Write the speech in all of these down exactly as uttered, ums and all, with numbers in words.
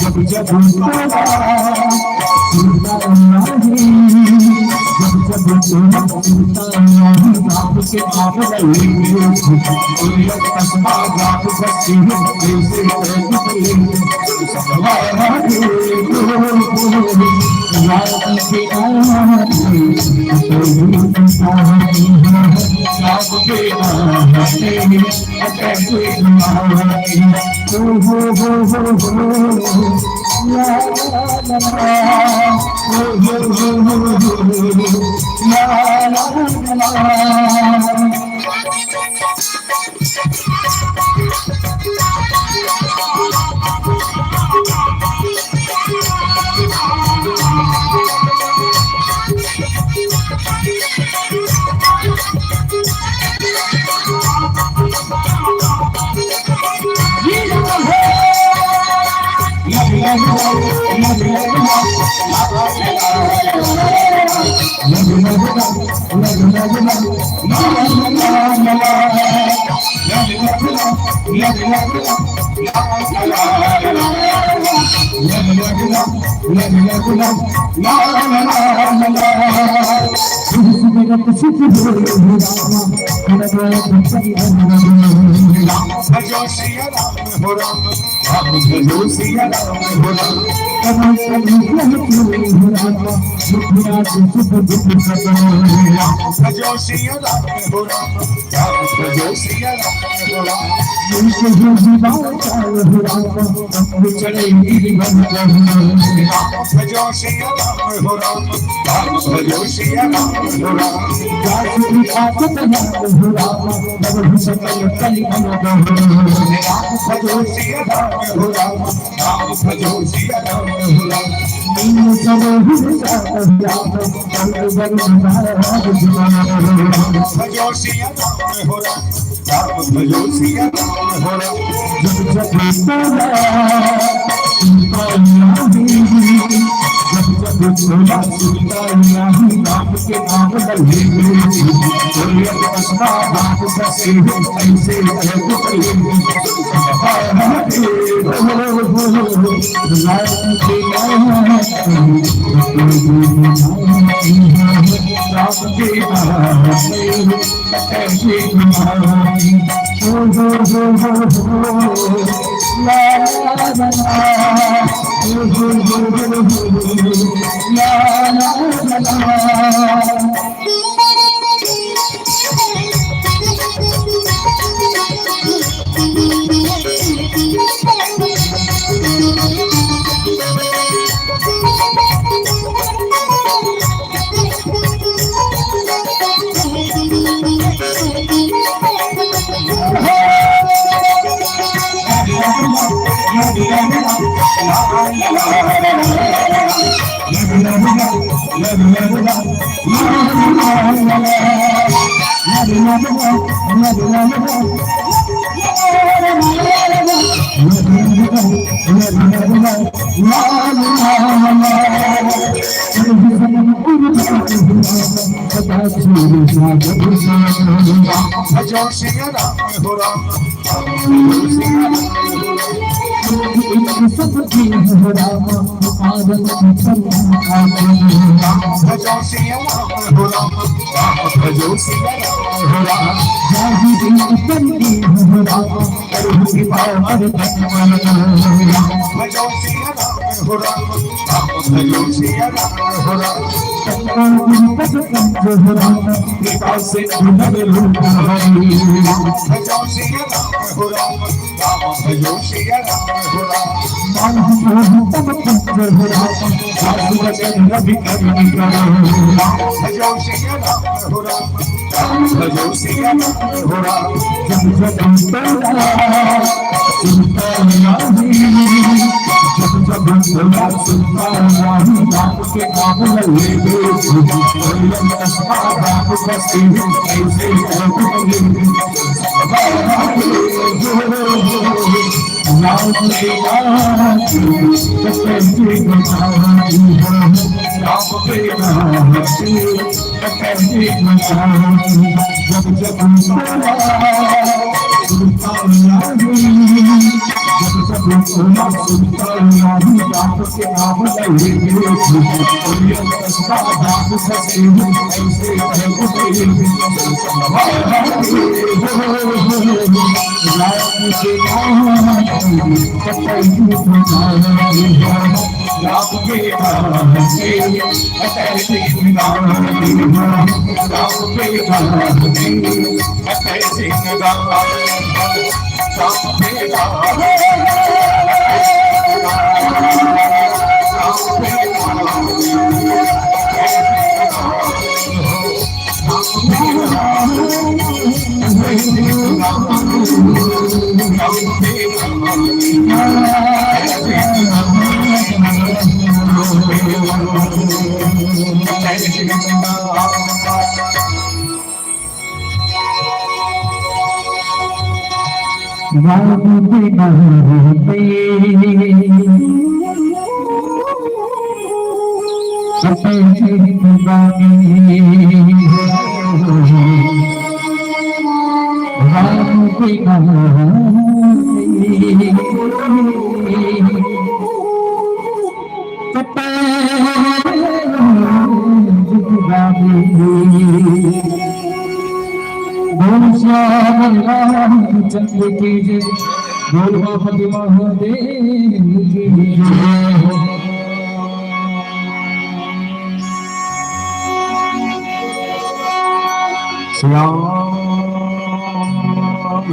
जब जब तोला सुनता नहीं, जब जब तोला सुनता नहीं, बाप के बाप लगे, कोई कसबा बाप बस्ती है, कैसे कैसे सब हमारा है, रात के रात में कोई नहीं है, रात के रात में भजो सिया राम हो राम। भजो सिया राम हो राम। भजो सिया राम हो राम। भजो सिया राम हो राम। भजो सिया राम हो राम। कृपा से भजो सिया राम हो राम। राम भजो सिया राम हो राम। राम भजो सिया राम हो राम। राम भजो सिया राम हो राम। जब जब तोला सुनता नहीं, जब बोल श्याम रामचंद्र की जय, बोल उमापति महादेव की जय। श्री राम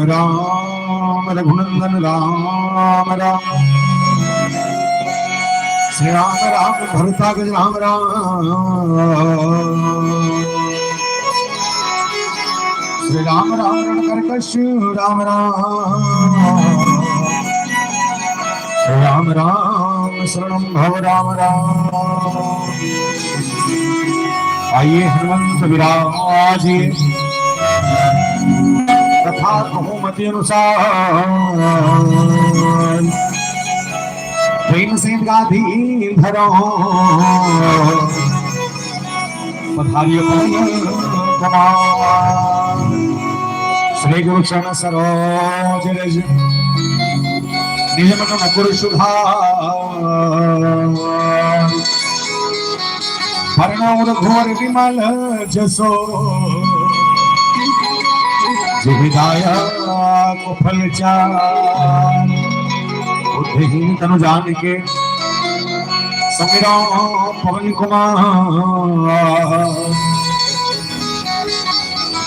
राम रघुनंदन राम राम। श्री राम राम भरताग्रज राम राम। श्री राम राम रणकर्कश राम राम। श्री राम राम शरणम भव राम राम। आइए हनुमंत विराज। कथा कहूँ मति अनुसार, प्रेम से गाधी धरो। पधारियो पवन कुमार। श्री गुरु चरण सरोज रज, निज मन मुकुर सुधार। वरण और घोर विमल जसो, जिहि दायक फल चार। बुद्धिहीन तनु जानिके, सुमिरौ पवन कुमार।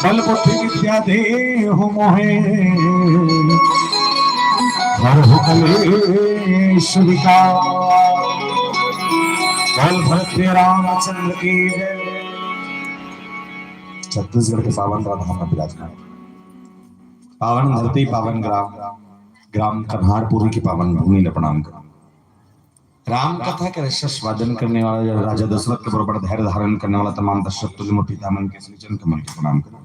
बल बुद्धि विद्या देहु मोहे, हरहु कलेश विकार। बोल भरत रामचंद्र की जय। छत्तीसगढ़ के पावन राजधाम में विराजमान, पावन धरती, पावन ग्राम, ग्राम कन्हारपुरी की पावन भूमि ला प्रणाम करत राम कथा के रस स्वादन करने वाला राजा दशरथ के बरोबर धैर्य धारण करने वाला तमाम दशरथ तुल्य मोर पिता मन के श्री चरण कमल के प्रणाम करत,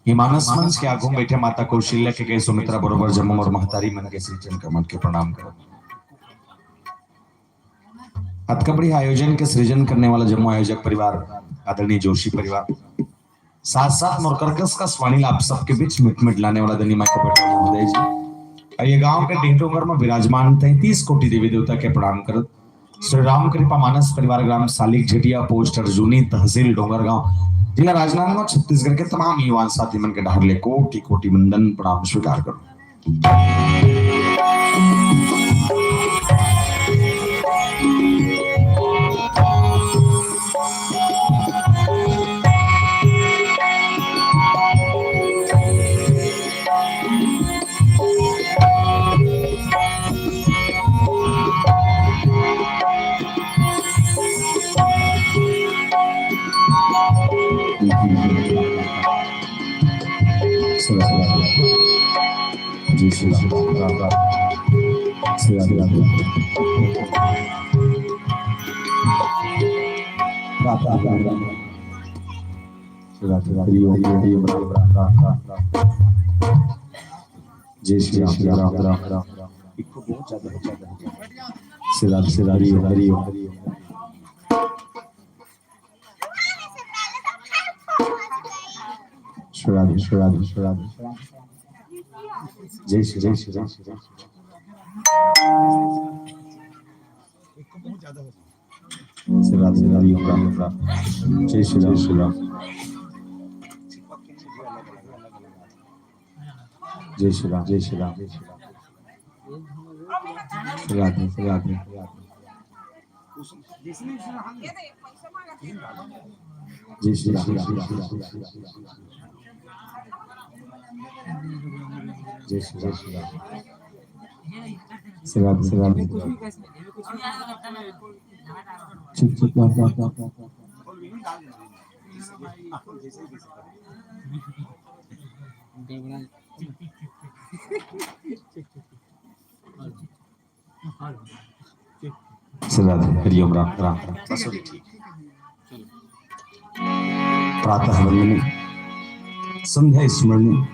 ये मानस मंच के आगू में बैठे माता कौशल्या के कई सुमित्रा बरोबर जम्मो मोर महतारी मन के श्री चरण कमल के प्रणाम करत, अतका बड़े आयोजन के सृजन करने वाला जम्मो आयोजक परिवार, आदरणीय जोशी परिवार, साथ साथ मोर करकस का स्वाणी ला आप सबके बीच मिट मिट लाने वाला दनी माई के पटेल महोदय जी। और ये गांव के डेहडोंगर में विराजमान तैंतीस कोटि देवी देवता के प्रणाम करत, श्री राम कृपा मानस परिवार, ग्राम सालिक झटिया, पोस्ट अर्जुनी, तहसील डोंगरगांव, जिला राजनांदगांव, छत्तीसगढ़ के तमाम युवा साथी मन के डहर ले कोटि कोटि वंदन प्रणाम स्वीकार करत। जी, जी, जी। श्री राधे। राधे, राधे। श्री राधे, हरि ओम, हरि ओम, राम, राम, राम, राम। जय श्री राम, राम, राम, राम। श्री राधे, श्री राधे, हरि ओम, हरि ओम। श्री राधे, श्री राधे, श्री राधे। जय श्री, जय श्री राम। श्री राधे, हरि ओम, राम, राम। जय श्री राम, श्री राम। जय श्री राम, जय श्री राम, जय श्री राम। श्री राधे, श्री राधे, श्री राधे। जय श्री राम, जय श्री राम। जय श्री राम, जय श्री राम। श्री राधे, श्री राधे, श्री राधे। ठीक, ठीक, बात, बात, बात, बात। श्री राधे, हरि ओम, राम, राम, राम। बस, अभी ठीक। प्रातः वंदनी, संध्या स्मरणी,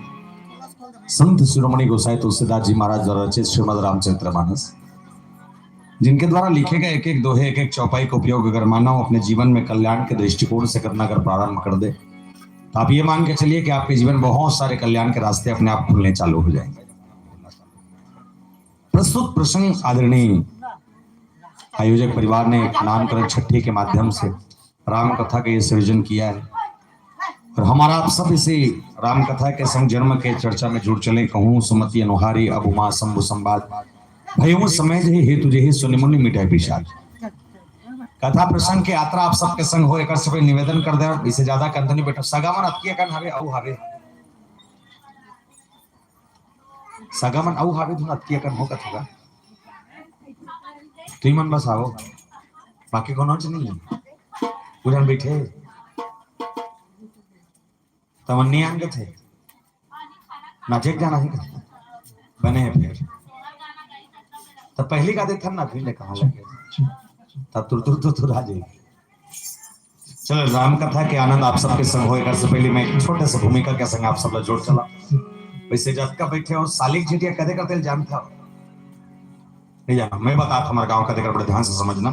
संत शिरोमणि गोसाई तुलसीदास जी महाराज द्वारा रचित श्रीमद् रामचरितमानस, जिनके द्वारा लिखे गए एक एक दोहे, एक एक चौपाई का उपयोग अगर मानव अपने जीवन में कल्याण के दृष्टिकोण से करना अगर प्रारंभ कर दे, तो आप ये मान के चलिए कि आपके जीवन में बहुत सारे कल्याण के रास्ते अपने आप खुलने चालू हो जाएंगे। प्रस्तुत प्रसंग आदरणीय आयोजक परिवार ने एक नामकरण छठी के माध्यम से राम कथा का ये सृजन किया है, और हमारा आप सब इसी राम कथा के संग जन्म के चर्चा में जुड़ चले। कहूँ सुमति अनुहारी, अब उमा शंभु संवाद, भयऊ समय जही हेतु जही सुनि मुनि मिटै विषाद। कथा प्रसंग के यात्रा आप सबके संग हो, एकर से कोई निवेदन कर दे, इसे ज्यादा कंत नहीं बैठा। सगा मन अतकी अकन हवे, अऊ हवे। सगा मन अऊ हवे, धुन अतकी अकन हो कथा का। तुई मन बस आओ, बाकी कोनो च नहीं है। पूजन बैठे। तमन नहीं आन कथे, नाचे के जाना है कथे। बने है फिर। तब पहली का देथन ना, फिर ले कहाँ लगे। तब तुर तुर तुर तुर आ जाएगी। चलो, राम कथा के आनंद आप सबके संग होए। एकर से पहले मैं एक छोटे से भूमिका के संग आप सब ला जोड़ चला। वैसे जतका बैठे हो, सालिक झिटिया कदे करते जानता हो? नहीं जाना, मैं बता, हमारे गांव का देकर बड़े ध्यान से समझना।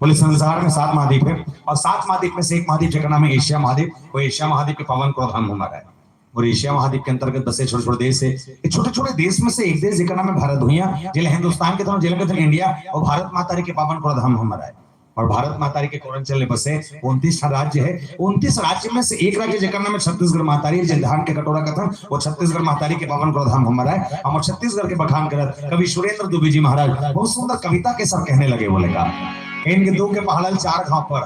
बोले, संसार में सात महाद्वीप है और सात महाद्वीप में से एक महाद्वीप जेकर नाम है एशिया महाद्वीप। वो एशिया महाद्वीप के पावन क्रोधाम हमारा है। और एशिया महाद्वीप के अंतर्गत बसे छोटे-छोटे देश है। ये छोटे-छोटे देश में से एक देश जेकर नाम है भारत भुइयां, जेला हिंदुस्तान के तरफ जेला कहते हैं इंडिया, और भारत माता री के पावन क्रोधाम हमारा है। और भारत माता री के कोरंचल में बसे उनतीस राज्य है। उनतीस राज्य में से एक राज्य जेकर नाम है छत्तीसगढ़ माता री, जे धान के कटोरा कथन, वो छत्तीसगढ़ माता री के पावन क्रोधाम हमारा है। हम छत्तीसगढ़ के बखान करत कवि सुरेंद्र दुबे जी महाराज बहुत सुंदर कविता के साथ कहने लगे, बोले का, इनके दू के पहाड़ल चार घाव पड़,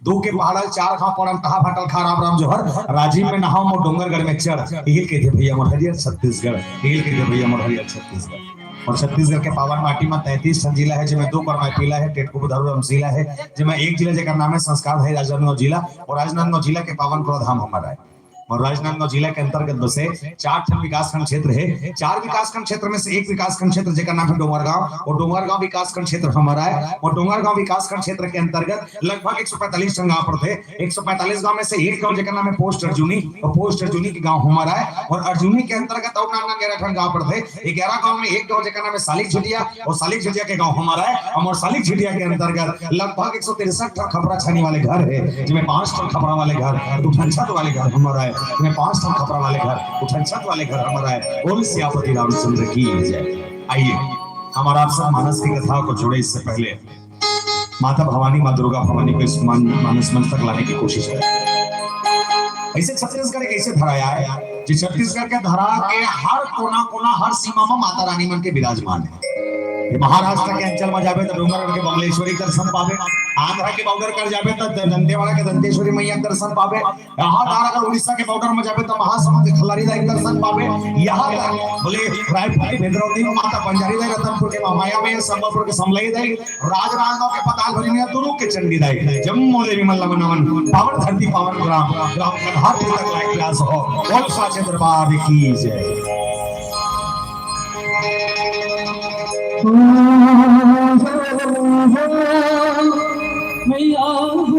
दू के पहाड़ल चार घाव पड़न, कहा फाटल खा राम राम जोहर, राजिम में नहाव मोर डोंगरगढ़ में चढ़, इहिल के थे भैया मोर हरियर छत्तीसगढ़, इहिल के थे भैया मोर हरियर छत्तीसगढ़। और छत्तीसगढ़ के पावन माटी में तैंतीस ठन जिला है, जेमे दू परमाय पीला है, टेटकू बुधारू रमसीला है, जेमे एक जिला जेकर नाम है संस्कार है राजनांदगांव जिला, और राजनांदगांव जिला के पावन क्रोधाम हमारा है। और राजनांदगांव जिला के अंतर्गत बसे चार ठन विकासखंड क्षेत्र है। चार विकासखंड क्षेत्र में से एक विकासखंड क्षेत्र जेकर नाम है डोंगरगांव, और डोंगरगांव विकासखंड क्षेत्र हमारा है। और डोंगरगांव विकासखंड क्षेत्र के अंतर्गत लगभग एक सौ पैंतालीस ठन गांव पड़थे। एक सौ पैंतालीस गांव में से एक गांव जेकर नाम है पोस्ट अर्जुनी, और पोस्ट अर्जुनी के गांव हमारा है। और अर्जुनी के अंतर्गत और नाम नाम ग्यारह ठन गांव पड़थे। ग्यारह गांव में एक गांव जेकर नाम है सालिक झिटिया, और सालिक झिटिया के गांव हमारा है। और सालिक झिटिया के अंतर्गत लगभग एक सौ तिरसठ ठन खपरा छानी वाले घर है, जिसमें पांच ठन खपरा वाले घर, दो ठन छत वाले घर हमारा है, जिसमें पांच ठन खपरा वाले घर, दो ठन छत वाले घर हमारा है। बोल सियापति रामचंद्र की जय। आइए, हमारा आप सब मानस की कथा को जोड़े, इससे पहले माता भवानी, माँ दुर्गा भवानी को इस मान-, मानस मंच तक लाने की कोशिश करें। ऐसे छत्तीसगढ़ एक ऐसे धराया है, जो छत्तीसगढ़ के धरा के हर कोना कोना, हर सीमा में माता रानी मन के विराजमान है। ये महाराष्ट्र के अंचल में जाबे तो डोंगरगढ़ के बमलेश्वरी दर्शन पाबे, आंध्र के बॉर्डर कर जाबे तो दंतेवाड़ा के दंतेश्वरी मैया के दर्शन पाबे, यहाँ तार अगर उड़ीसा के बॉर्डर में जाबे तो महासमुंद के खल्लारी दाई के दर्शन पाबे। यहाँ तक बोले रायपुर के भेदरौंदी में माता बंजारी दाई, रतनपुर के महामाया मैया, संबलपुर के समलई दाई, राजनांदगांव के पताल भरी मैया, दुर्ग के चंडी दाई, जम्मो देवी मन ला नमन, पावन धरती पावन ग्राम, ग्राम कनहा तक लाइक प्यास हो। बोल साचे दरबार की जय। मैया हो,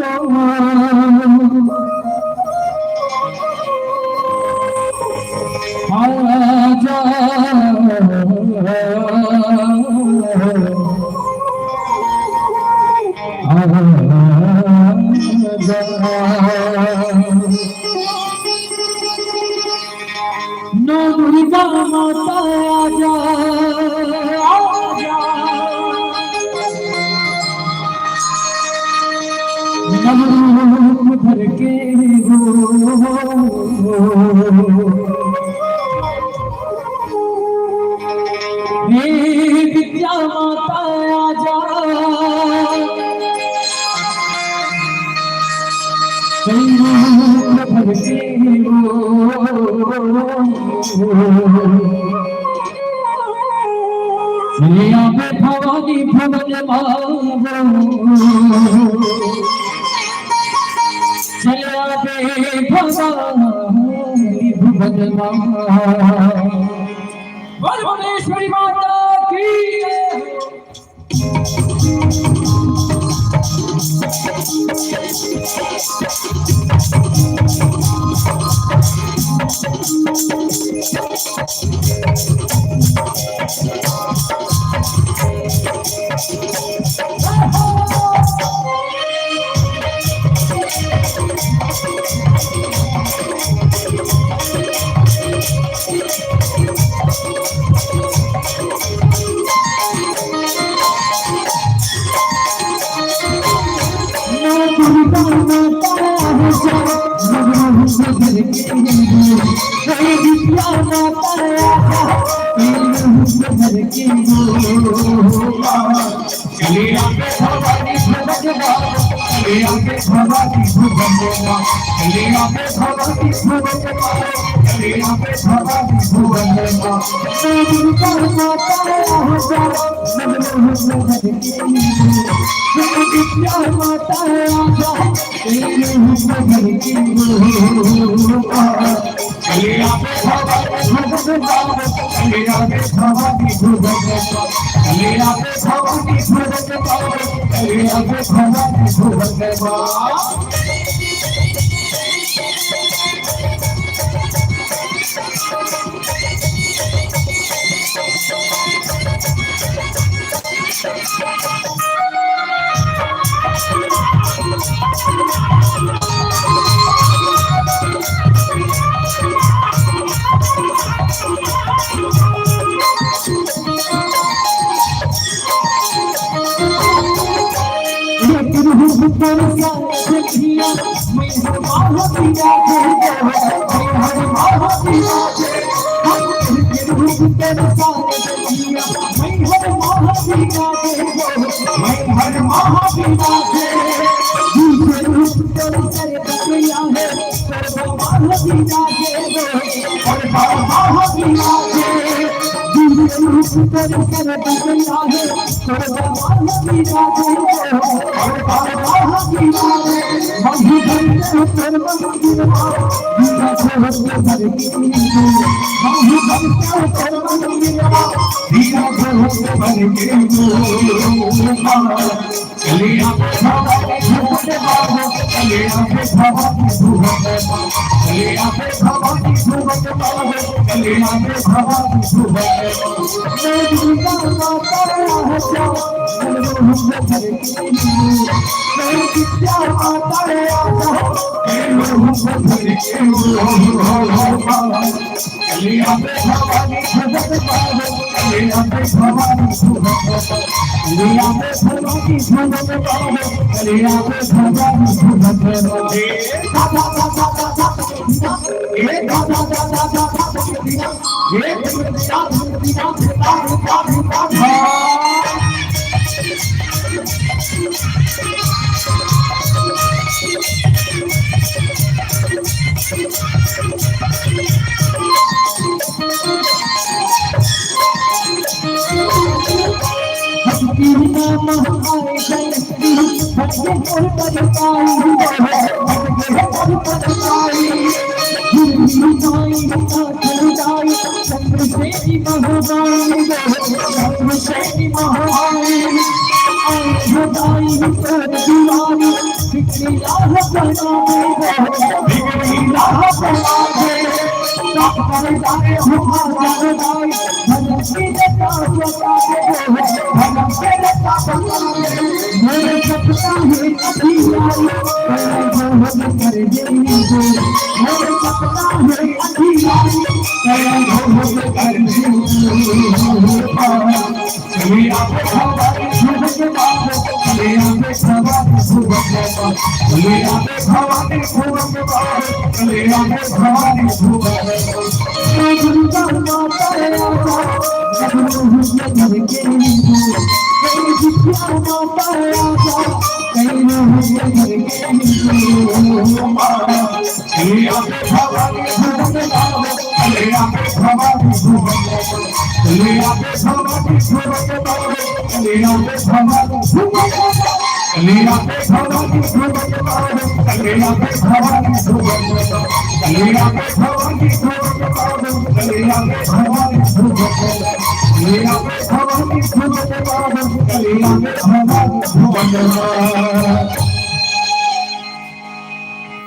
आजा। नौ दुर्गा माता आजा, आजा। नव रूप धर के हो। हे विद्या माता आजा, कई रूप धर के हो। चले आवे भवानी भुवन माँ। चले आवे भवानी भुवन माँ। बोल भुवनेश्वरी माता की जय।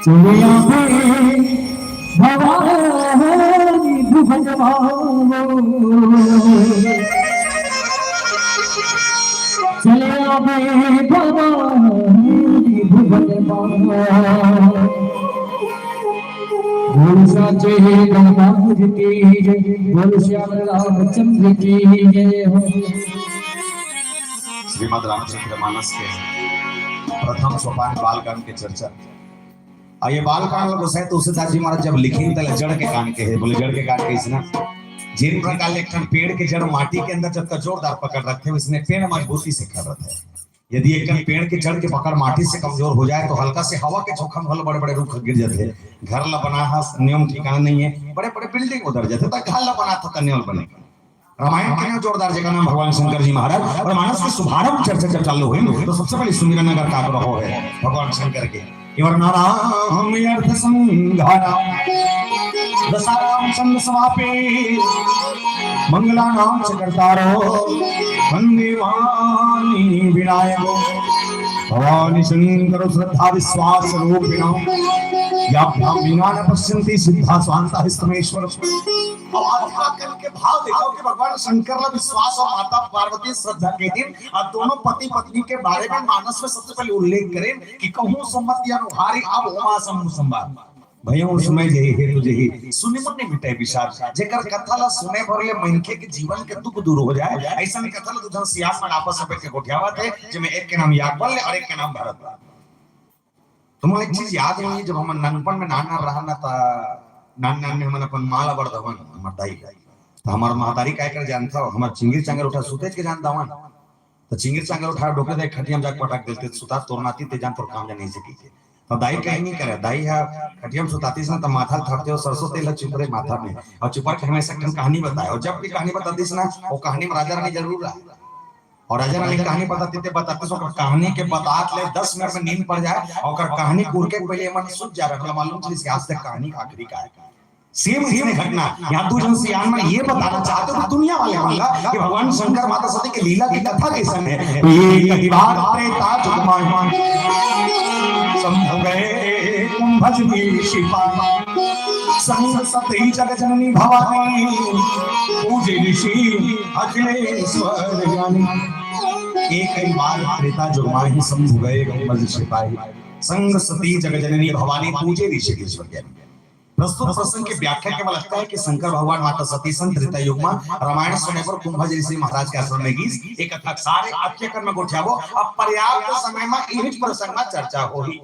चलिया बे भवानी भुवन मावो। चलिया बे भवानी भुवन मावो। बोल साचे दरबार की जय, बोल श्याम रामचंद्र की जय हो। श्रीमद् रामचरितमानस के प्रथम सोपान बालकांड के चर्चा। अउ ये बालकांड ल गोसाई तुलसीदास जी महाराज जब लिखिन, तेला जड़ के कांड कहे। बोले, जड़ के कांड कइसे ना? जेन प्रकार ले एक ठन पेड़ के जड़ माटी के अंदर जतका जोरदार पकड़ रखथे, वइसने पेड़ मजबूती से खड़ रथे। यदि एक ठन पेड़ के जड़ के पकड़ माटी से कमजोर हो जाए, तो हल्का से हवा के झोंका म घलो बड़े-बड़े रूख गिर जाथे। घर ला बनाहा, नियम ठिकाना नइ हे, बड़े-बड़े building उधर जाथे, त घर ला बनाथे त नइ बने। रामायण के जोरदार, जेकर नाम भगवान शंकर जी महाराज। अउ मानस के शुभारंभ चर्चा जब चालू होही, तो सबसे पहले सुमिरन अगर का करो हे भगवान शंकर के, इवर नाराम अर्थ संघारा दसाराम संग समापे, मंगलानाम च कर्तारो, वंदे वाणी विनायको। भवानी शंकर श्रद्धा विश्वास रूपिणो, याभ्याम लिंगान पश्यन्ति सिद्धा स्वांता स्तमेश्वर। अब आत्मा कन के भाव देखो कि भगवान शंकर ला विश्वास अउ माता पार्वती श्रद्धा के दिन, अब दोनों पति पत्नी के बारे में मानस में सबसे पहले उल्लेख करें कि कहूँ सुमति अनुहारी अब होमा शंभु संवाद। भयउ समय जही हेतु जही, सुनि मुनि मिटै विचार। जेकर कथा ला सुने भर ले मनखे के जीवन के दुख दूर हो जाए, अइसन कथा ला दू झन सियान मन आपस में बैठ के गोठियावत हे, जेमे एक के नाम याज्ञवल्क्य अउ एक के नाम भरत। तुमन एक चीज याद होही, जब हमन ननपन में नान नान रहन ना, त नान नान में हमन अपन माँ ला बड़ दवन, हमर दाई ला। त हमर महतारी काय कर जानथव, हमर चिंगरी चांगर उठा सुतेच के जान दवन। त चिंगरी चांगर उठा डोके दे, खटिया में जाके पटक देते, सुता तोर नाती ते जान, तोर काम जान नहीं सकी। त दाई कहीं नहीं करे, दाई हा खटिया में सुतातीस ना, त माथा ल थपते हो, सरसों तेल ला चिपरे माथा में, अउ चिपर के हमेशा एक ठन कहानी बताए, अउ जब भी कहानी बतातीस ना, वो कहानी में राजा रानी जरूर रहा। अउ राजा रानी कहानी बतातीस, बतातीस, ओकर कहानी के बतात ले दस मिनट में नींद पड़ जाए, अउ ओकर कहानी के उरके के पहले एमन सुत जा रहे, मतलब मालूम चलिस कि आज तक कहानी का आखिरी का है। सेम, सेम घटना। यहाँ दू झन सियान मन ये बताना चाहत हे कि दुनिया वाले मन ला कि भगवान शंकर माता सती के लीला की कथा कइसन हे। एक बार त्रेता जुग माही शंभु गए कुंभज ऋषि पाही। संग सती जग जननी भवानी पूजे ऋषि अखिलेश्वर ज्ञानी। एक बार त्रेता जुग माही शंभु गए कुंभज ऋषि पाही। संग सती जग जननी भवानी पूजे ऋषि अखिलेश्वर ज्ञानी। प्रस्तुत प्रसंग के व्याख्या के लगता है कि शंकर भगवान माता सती संग त्रेता युग में रामायण सुने बर कुंभज ऋषि महाराज के आश्रम में गिस। एक कथा सारे अख्याकन में गोठियाबो। अब पर्याप्त समय में इही प्रसंग में चर्चा होही।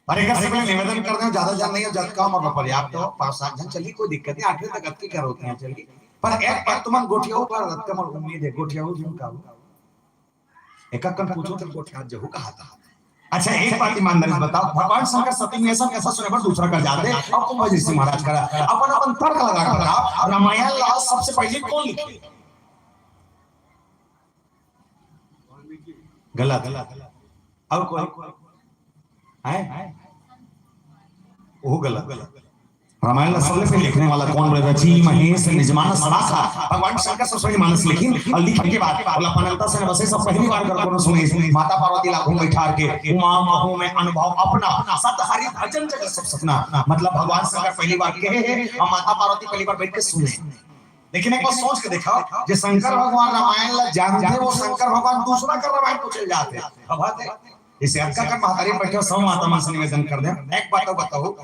पर एक से पहले निवेदन कर दें, ज्यादा झन नहीं हो, जतका हमर पर्याप्त हो, पाँच सात झन चली, कोई दिक्कत नहीं, आठवीं तक अतकी कर होते हैं, चली। पर एक बार तुमन गोठियाओ, पर अतका हमर उम्मीद है, गोठियाओ झन का हो। एक अक्कन पूछो तो गोठिया जहू कहा था। अच्छा, एक बात ईमानदारी से बताओ, भगवान शंकर सती में ऐसा कैसा सुने पर दूसरा कर जाते, अब कुंभज ऋषि महाराज करा, अपन अपन तर्क लगा के बताओ, रामायण ला सबसे पहले कौन लिखे? गलत। अउ कोई? हैं? वो गलत। रामायण ला सबले पहले लिखने वाला कौन बोले? रचि महेश निजमानस राखा। भगवान शंकर सब सही मानस लिखिन और लिखे के बाद बोला, पनलता से न बसे सब पहली बार कर कोनो सुने, माता पार्वती ला घूम बैठार के, उमा कहूँ मैं अनुभव अपना, सत हरि भजन जगत सब सपना। मतलब भगवान शंकर पहली बार कहे हे और माता पार्वती पहली बार बैठ के सुने। लेकिन एक बार सोच के देखा, जे शंकर भगवान रामायण ला जानथे, वो शंकर भगवान दूसरा कर रामायण पूछे जाथे। अब बात है, इसे अक्का कर महतारी बैठे हो, सब माता मन से निवेदन कर दे, एक बात तो बताओ,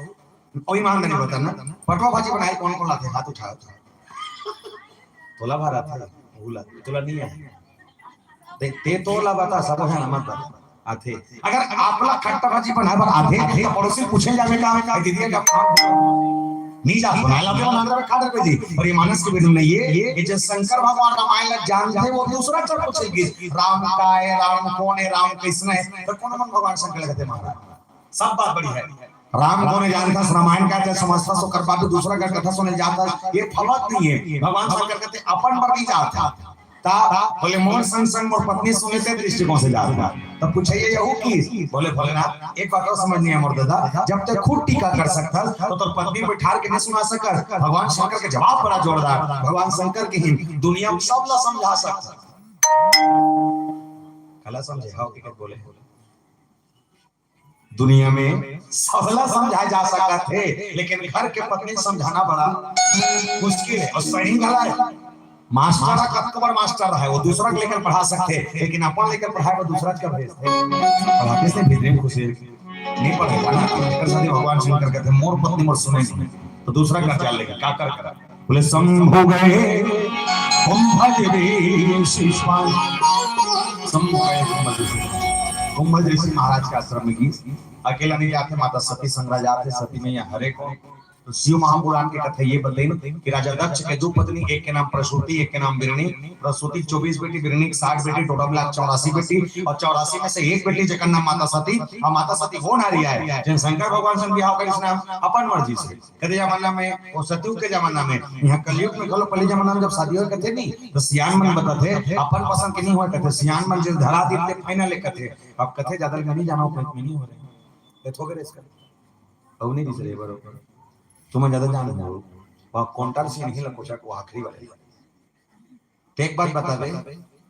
कोई मान नहीं बता ना, पटवा भाजी बनाए कौन कौन लाथे, हाथ उठाओ तो। तोला भर आथे, भूला, तोला नहीं आए। ते, ते तोला बता, सब है ना, मत बता। आथे। अगर आपला खट्टा भाजी बनाए बर आथे, तो पड़ोसी पूछे जावे का, "ए दीदी, का काम?" नहीं जा, बनाए लाते हो, ना अंदर में खा रहे जी। और ये मानस के बिनु नहीं है, ये जो शंकर भगवान रामायण ला जानथे, वो दूसरा कर पूछेगी, "राम का है, राम कौन है, राम किसने है?" तो कौन मन भगवान शंकर लगते महाराज? सब बात बड़ी है। राम कोन हे जानथस, रामायण का ते समझथस, ओकर बाद दूसरा का कथा सुने जाथस, ये फलत नहीं है। भगवान शंकर कहते अपन बर नहीं जात। ता बोले मोर संग संग मोर पत्नी सुने ते दृष्टिकोण से जात। तब पूछे ये यहू की? बोले भोलेनाथ, एक बात और समझ नहीं है मोर दादा, जब तक खुद टीका कर सकथस तो तोर पत्नी बैठार के नहीं सुना सकस। भगवान शंकर के जवाब बड़ा जोरदार। भगवान शंकर के ही दुनिया में सब ला समझा सकथस। कला समझे हाव कि बोले दुनिया में सबला समझाए जा सकत हे, लेकिन घर के पत्नी समझाना बड़ा मुश्किल है। और सही घला है, मास्टर ह कतको बड़ मास्टर रहे, वो दूसरा के लेकर पढ़ा सकथे, लेकिन अपन लेकर पढ़ाए बर दूसरा के भेजथे। अब आप इसने भीतरी में खुशी नहीं पढ़ेगा ना, एकर साथे भगवान शंकर कहते, "मोर पत्नी मोर सुने नहीं," तो दूसरा का क्या लेगा, क्या कर करा? बोले, "शंभु गए कुंभज ऋषि पाए।" शंभु गए कुंभज ऋषि, कुंभज ऋषि महाराज के आश्रम में गीस। अकेला नहीं जाते, माता सती संग रह जाते, सती मैया हरे को। तो शिव महापुराण के कथा ये बतइन कि राजा दक्ष के दो पत्नी, एक के नाम प्रसूति, एक के नाम बिरणी। प्रसूति चौबीस बेटी, बिरणी के साठ बेटी, टोटल मिला चौरासी बेटी। और चौरासी में से एक बेटी जेकर नाम माता सती, और माता सती वो नारी आय, जिन शंकर भगवान संग बिहाव करिस ना अपन मर्जी से। कते जमाना में, वो सतयुग के जमाना में, यहाँ कलयुग में घलो पहले जमाना में जब शादी होय कथे नहीं, तो सियान मन बताथे, अपन पसंद के नहीं होय कथे, सियान मन जिन धरा दीथे final कथे। अब कथे ज्यादा नहीं जाना, कोई में नहीं हो रहे। ये थोके रे इसका। अब नहीं दिस रहे बरोबर। तुम ज्यादा जान हो, वह कौंटर से नहीं लकोचा को आखिरी वाले। ते एक बात बता दे,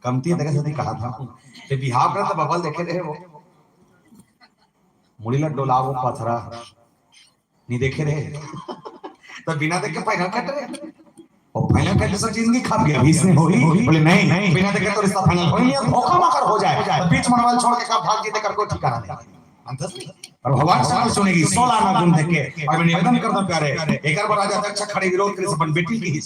कमती तक सती कहा था, ते बिहाव कर तो बबल देखे रहे वो। मुड़ी ला डोलावो पथरा, नहीं देखे रहे। तो बिना देखे final cut रहे। और final cut से जिंदगी खा गया, अभी इसने होई, बोले, "नहीं, बिना देखे तो रिश्ता final होई नहीं, धोखा मकर हो जाए।" तो बीच मनवाल छोड़ के कब भाग जीते कर कोई ठिकाना नहीं। अंतस नहीं। और भगवान सब कुछ सुनेगी, सोलह आना गुण देख के। और मैं निवेदन करता हूँ प्यारे, एक बार राजा दक्ष खड़े विरोध करे अपन बेटी की,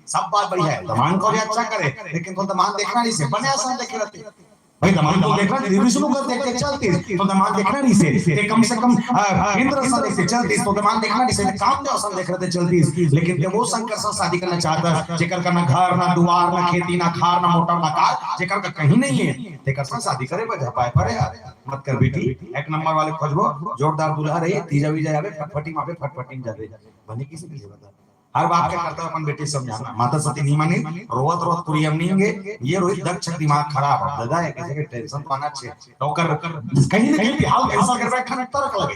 सब बात बढ़िया है, दमान को भी अच्छा करे, लेकिन तो दमान देखना नहीं से, बने आसान देखे रहते। भाई, दमान तो देखना, विष्णु का देख के चलतीस, तो दमान देखना नहीं से, ते कम से कम, आ, इंद्र सा देख के चलतीस, तो दमान देखना नहीं से, कामदेव सा देख रहे चलतीस। लेकिन ते वो शंकर सा शादी करना चाहता, जेकर का ना घर, ना दुआर, ना खेती, ना खार, ना मोटर, ना कार, जेकर का कहीं नहीं है, तेकर सा शादी करे बर जा पाए परे यार। मत कर बेटी, एक नंबर वाले खोजबो, जोरदार दूल्हा रही, तीजा वीजा जाबे, फटफटी मापे, फटफटी में जाबे। बने किसी के लिए बता। हर बात के करता अपन बेटी समझाना। माता सती नहीं मानी, रोवत रोवत पूरी हम नहीं होंगे। ये रोहित दक्ष दिमाग खराब है। दादा है, किसी के tension तो आना चाहिए। तो कर, कहीं ना कहीं बिहाव cancel करबे, खन तरक लगे।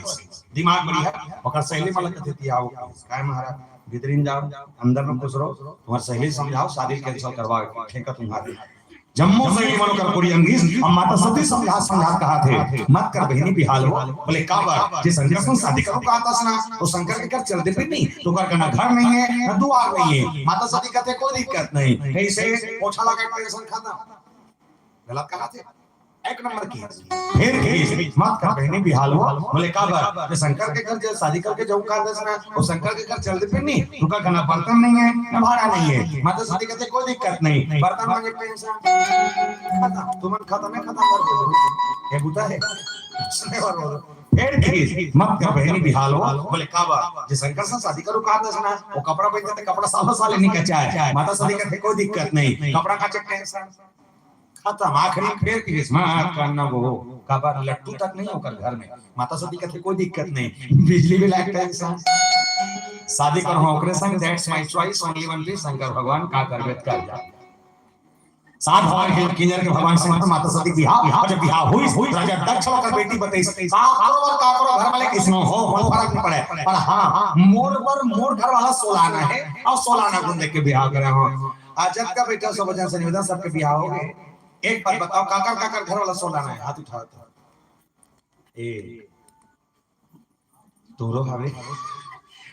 दिमाग बढ़िया, ओकर सहेली मन ला कथे, "तिया आओ, काय महाराज, भीतरीन जाओ, अंदर में खुश रहो, तुम्हार सहेली समझाओ, शादी cancel करवा, ठेका तुम्हारे।" जम्मो सहेली मन ओकर कोरी अंगिस, अब माता सती समझा, समझा कहा थे, "मत कर बहिनी बिहाव।" बोले, "काबर? जे शंकर संग शादी करो कहा था ना, तो शंकर के घर चल दे फिर नहीं, तो कर ना घर नहीं है, ना दुआर नहीं है।" माता सती कहते, "कोई दिक्कत नहीं।" कैसे? पोछा लगा, tension खत्म। गलत कहा थे? एक नंबर की। फिर की, "मत कर बहिनी बिहाव।" बोले, "काबर? जे शंकर के घर जे शादी करके जाऊं कहा था ना, वो शंकर के घर चल दे फिर नहीं, तुका खाना बर्तन नहीं है, ना भाड़ा नहीं है।" माता सती कहते, "कोई दिक्कत नहीं, बर्तन मांजे tension खत्म, तुमन खत्म है, खत्म कर दो।" ये बुता है। सुने और बोलो। फिर की, "मत कर बहिनी बिहाव।" बोले, "काबर? जे शंकर से शादी करो कहा था ना, वो कपड़ा पहनते थे, कपड़ा सालों साल नहीं कचा है।" माता सती कहते, "कोई दिक्कत नहीं, कपड़ा काचे tension खत्म।" आखिरी में फिर की, "मत करना वो, काबर लट्टू तक नहीं ओकर घर में।" माता सती कहते, "कोई दिक्कत नहीं, बिजली बिल एक tension, शादी करो ओकरे संग, that's my choice, only one be Shankar भगवान, का करबे त कर जा।" सात भवन के किंजर के भगवान शंकर माता सती बिहाव, अउ जब बिहाव होइस, राजा दक्ष ओकर बेटी बतइस, "का करो बर, का करो घर वाले?" "कइसनो हो, मोला फरक नइ पड़े, पर हाँ, मोर बर मोर घर वाला सोलाना हे, अउ सोलाना गुंदे के बिहाव करे हो।" आज जतका बइठे हो सब झन से निवेदन, सबके बिहाव हो गे। एक बात बताओ, काकर काकर घर वाला सोलाना हे, हाथ उठाओ तो। ए, तोरो हवे।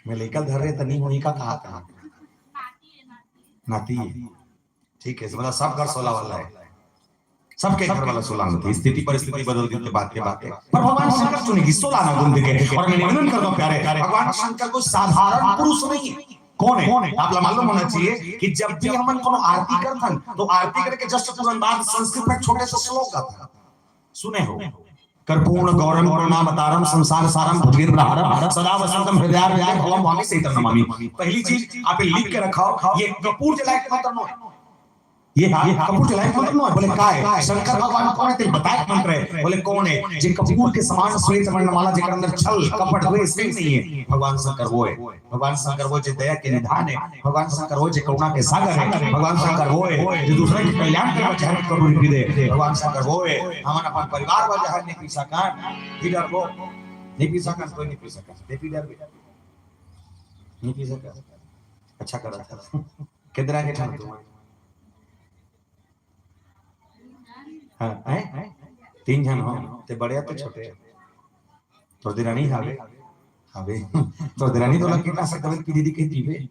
मैं लइका धर रहे त नइ होही का, कहा था? नाती। ठीक है, मतलब सब घर सोला वाला है, सबके घर वाला सोला होथे। स्थिति परिस्थिति बदल देथे, बात के बात है। पर भगवान शंकर चुने कि सोलाना गुंद के। अउ मैं निवेदन करता हूँ प्यारे, भगवान शंकर कोई साधारण पुरुष नहीं है। कोन हे? आप ला मालूम होना चाहिए कि जब भी हमन कोनो आरती करथन, तो आरती करे के just तुरंत बाद संस्कृत में छोटे से श्लोक गाथन। सुने हो? "कर्पूर्ण गौरम करुणावतारम संसार सारम भुजगेन्द्र हारम सदा वसंतम हृदयारविंदे भवम भवानी सहितम नमामि।" पहली चीज आप ये लिख के रखो, ये कपूर जलाए के मंत्र नोहे। ये, हाँ, ये कपूर जलाए के मंत्र नोहे। बोले, "काय? शंकर भगवान कोन हे? तेला बताए के मंत्र हे।" बोले, "कोन हे? जे कपूर के समान श्वेत वर्णमाला, जेकर अंदर छल, कपट, द्वेष कहीं नहीं है, भगवान शंकर वो है।" भगवान शंकर वो जे दया के निधान हे, भगवान शंकर वो जे करुणा के सागर हे, भगवान शंकर वो हे जे दूसरा के कल्याण के बर जहर के कटोरी पी दे, भगवान शंकर वो हे। हमन अपन परिवार बर जहर नइ पी सकन, पी डरबो, नइ पी सकन, कोई नइ पी सकन, ते पी डरबे, नइ पी सकन। अच्छा करत हे। कितना के ठन तुम? हाँ, हैं? तीन झन हो, ते बड़े या ते छोटे? तोर देरानी हावे? हावे। तोर देरानी तोला कीटनाशक दवाई पी दीदी कही पीबे?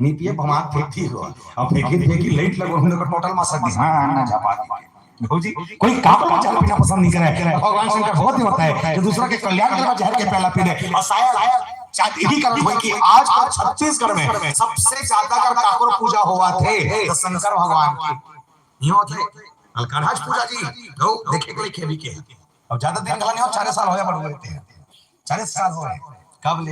नइ पिए, भमात फेंक दी हो। अब फेंकी, फेंकी, लाइट लगो, हम लोग टोटल मासा दी। हाँ, ना जा पाती। भौजी, कोई काम को जल पीना पसंद नहीं करे। भगवान शंकर बहुत ही होता है कि दूसरा के कल्याण के लिए जहर के प्याला पी दे। अउ शायद, शायद, शायद यही कारण होय कि आज कल छत्तीसगढ़ में सबसे ज्यादा अगर काकर पूजा होवत हे, तो शंकर भगवान की। यूं होत हे, अलकरहज पूजा जी, लोग देखे के लिए खेवी के। अब ज्यादा दिन घला नइ हो, चालीस साल होय बड़े होते हैं। चालीस साल होय। कब ले?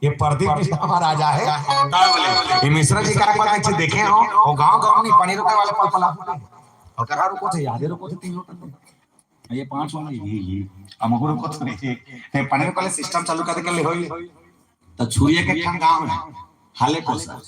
ये प्रदीप मिश्रा हमारा राजा है। कब ले? ये मिश्रा जी का एक बार नीचे देखे हो, वो गांव गांव नइ पानी रुके वाले पलपला। अउ कहाँ रुको थे? यादे रुको थे तीन लोग। ये पांच वाला, ये, ये। अब मगुर को तो नहीं। ते पानी रुके वाले सिस्टम चालू कर दे कर ले होई। त छुरिया के एक ठन गांव हे, हाले कोसा।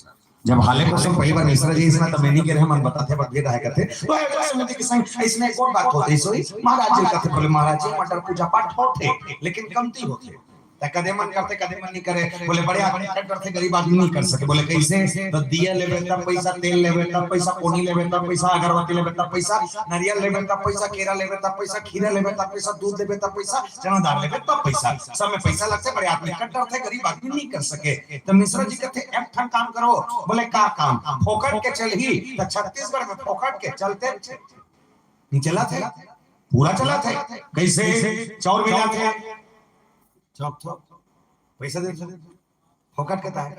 जब हाले कोसा पहली बार मिश्रा जी इसमें त मैं नइ गे रहेंव, मन बताथे, बट गे रहे कथे। तो ऐसा समिति के संग इसमें एक और बात होथे, सोई महाराज जी कथे, बोले, "महाराज जी, मटर पूजा पाठ होथे, लेकिन कमती होथे।" त कदे मन करथे, कदे मन नइ करे। बोले, "बड़े आदमी कर डरथे, गरीब आदमी नइ कर सके।" बोले, "कइसे?" त दिया लेबे तब पइसा, तेल लेबे तब पइसा, कोनी लेबे तब पइसा, अगरबत्ती लेबे तब पइसा, नरियल लेबे तब पइसा, केरा लेबे तब पइसा, खीरा लेबे तब पइसा, दूध लेबे तब पइसा, चना दाल लेबे तब पइसा, सब में पइसा लगथे, बड़े आदमी कर डरथे, गरीब आदमी नइ कर सके। त मिश्रा जी कथे, "एक ठन काम करो।" बोले, "का काम?" "फोकट के चलही त छत्तीसगढ़ में फोकट के चलथे, नइ चलत हे, पूरा चलत हे।" कइसे? चाउर मिलाथे, चौक, चौक, पइसा देथे, फोकट के तहे,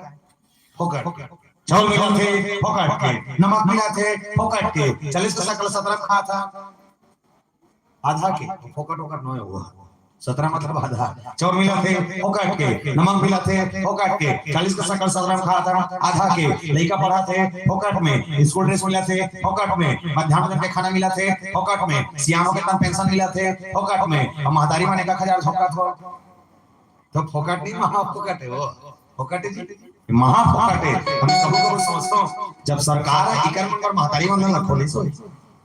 फोकट। चाउर मिलाथे, फोकट के। नमक मिलाथे, फोकट के। चालीस के सकल सतरा खात हे, आधा के, फोकट वोकट नोहे हुआ। सतरा मतलब आधा। चाउर मिलाथे, फोकट के। नमक मिलाथे, फोकट के। चालीस के सकल सतरा खात हे, आधा के। लइका पढ़ाथे, फोकट में। स्कूल ड्रेस मिलाथे, फोकट में। मध्यान्ह भोजन के खाना मिलाथे, फोकट में। सियान हो के तब पेंशन मिलाथे, फोकट में। अउ महतारी मन एक एक हजार झोंकत हो। त फोकट नहीं, महा फोकट हे वो। फोकट हे जी, महा फोकट हे। हम कभू कभू सोचथन, जब सरकार ह इकर मन बर महतारी वंदन ला खोलिस होही,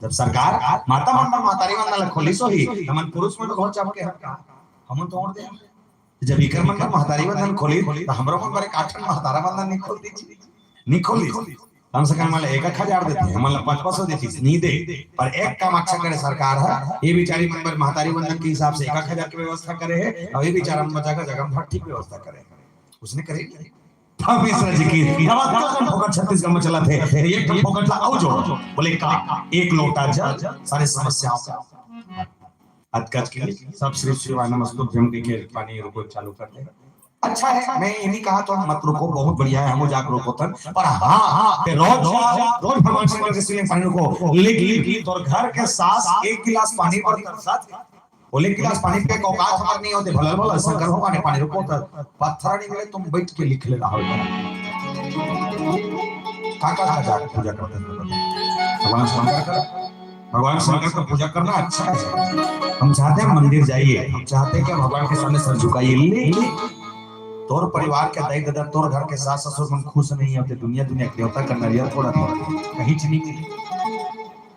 जब सरकार माता मन बर महतारी वंदन ला खोलिस होही, त हमन पुरुष मन बहुत चमके हन का? हमन तो ओढ़ दे। जब इकर मन बर महतारी वंदन खोलिस, त हमरो मन बर एक आठ ठन महतारा वंदन नइ खोल दीजिए? नइ खोलिस। कम से कम हमन ला एक एक हजार देथे, हमन ला पाँच पाँच सौ देतिस, नइ दे। पर एक काम अच्छा करे सरकार ह, ये बिचारी मन बर महतारी वंदन के हिसाब से एक एक हजार के व्यवस्था करे हे, अउ ये बिचारा मन बर जगह जगह भट्ठी के व्यवस्था करे हे। उसने करे नहीं। तब मिश्रा जी की, तब अतका कन फोकट छत्तीसगढ़ में चलत हे, ये ठन फोकट ला अउ जोड़ो। बोले, "का? एक लोटा जल, सारे समस्याओं का।" अतका के सब श्री शिवाय नमस्तुभ्यम के, के पानी रुको चालू कर दे। अच्छा है, मैं ये नहीं कहा तो हम मत रुको, बहुत बढ़िया है, हम जाके रुकोथन। पर हाँ, हाँ, ते रोज, रोज भगवान शंकर के शिवलिंग पानी रुको, लेकिन तोर घर के सास एक गिलास पानी बर तरसत, बोले, "गिलास पानी पीए के औकात हमर नहीं होते, भलल भलल शंकर भगवान ने पानी रुको, त पत्थर नहीं मिले, तुम बैठ के लिख ले रहा हो।" का, का, का जाके पूजा करते हैं? भगवान शंकर का, भगवान शंकर का पूजा करना अच्छा है। हम चाहते हैं मंदिर जाइए, हम चाहते हैं कि भगवान के सामने सर झुकाइए, लेकिन तोर परिवार के दाई ददा, तोर घर के सास ससुर मन खुश नहीं होते, दुनिया दुनिया के देवता का नरियल थोड़ा थोड़ा कहीं चीनी के लिए।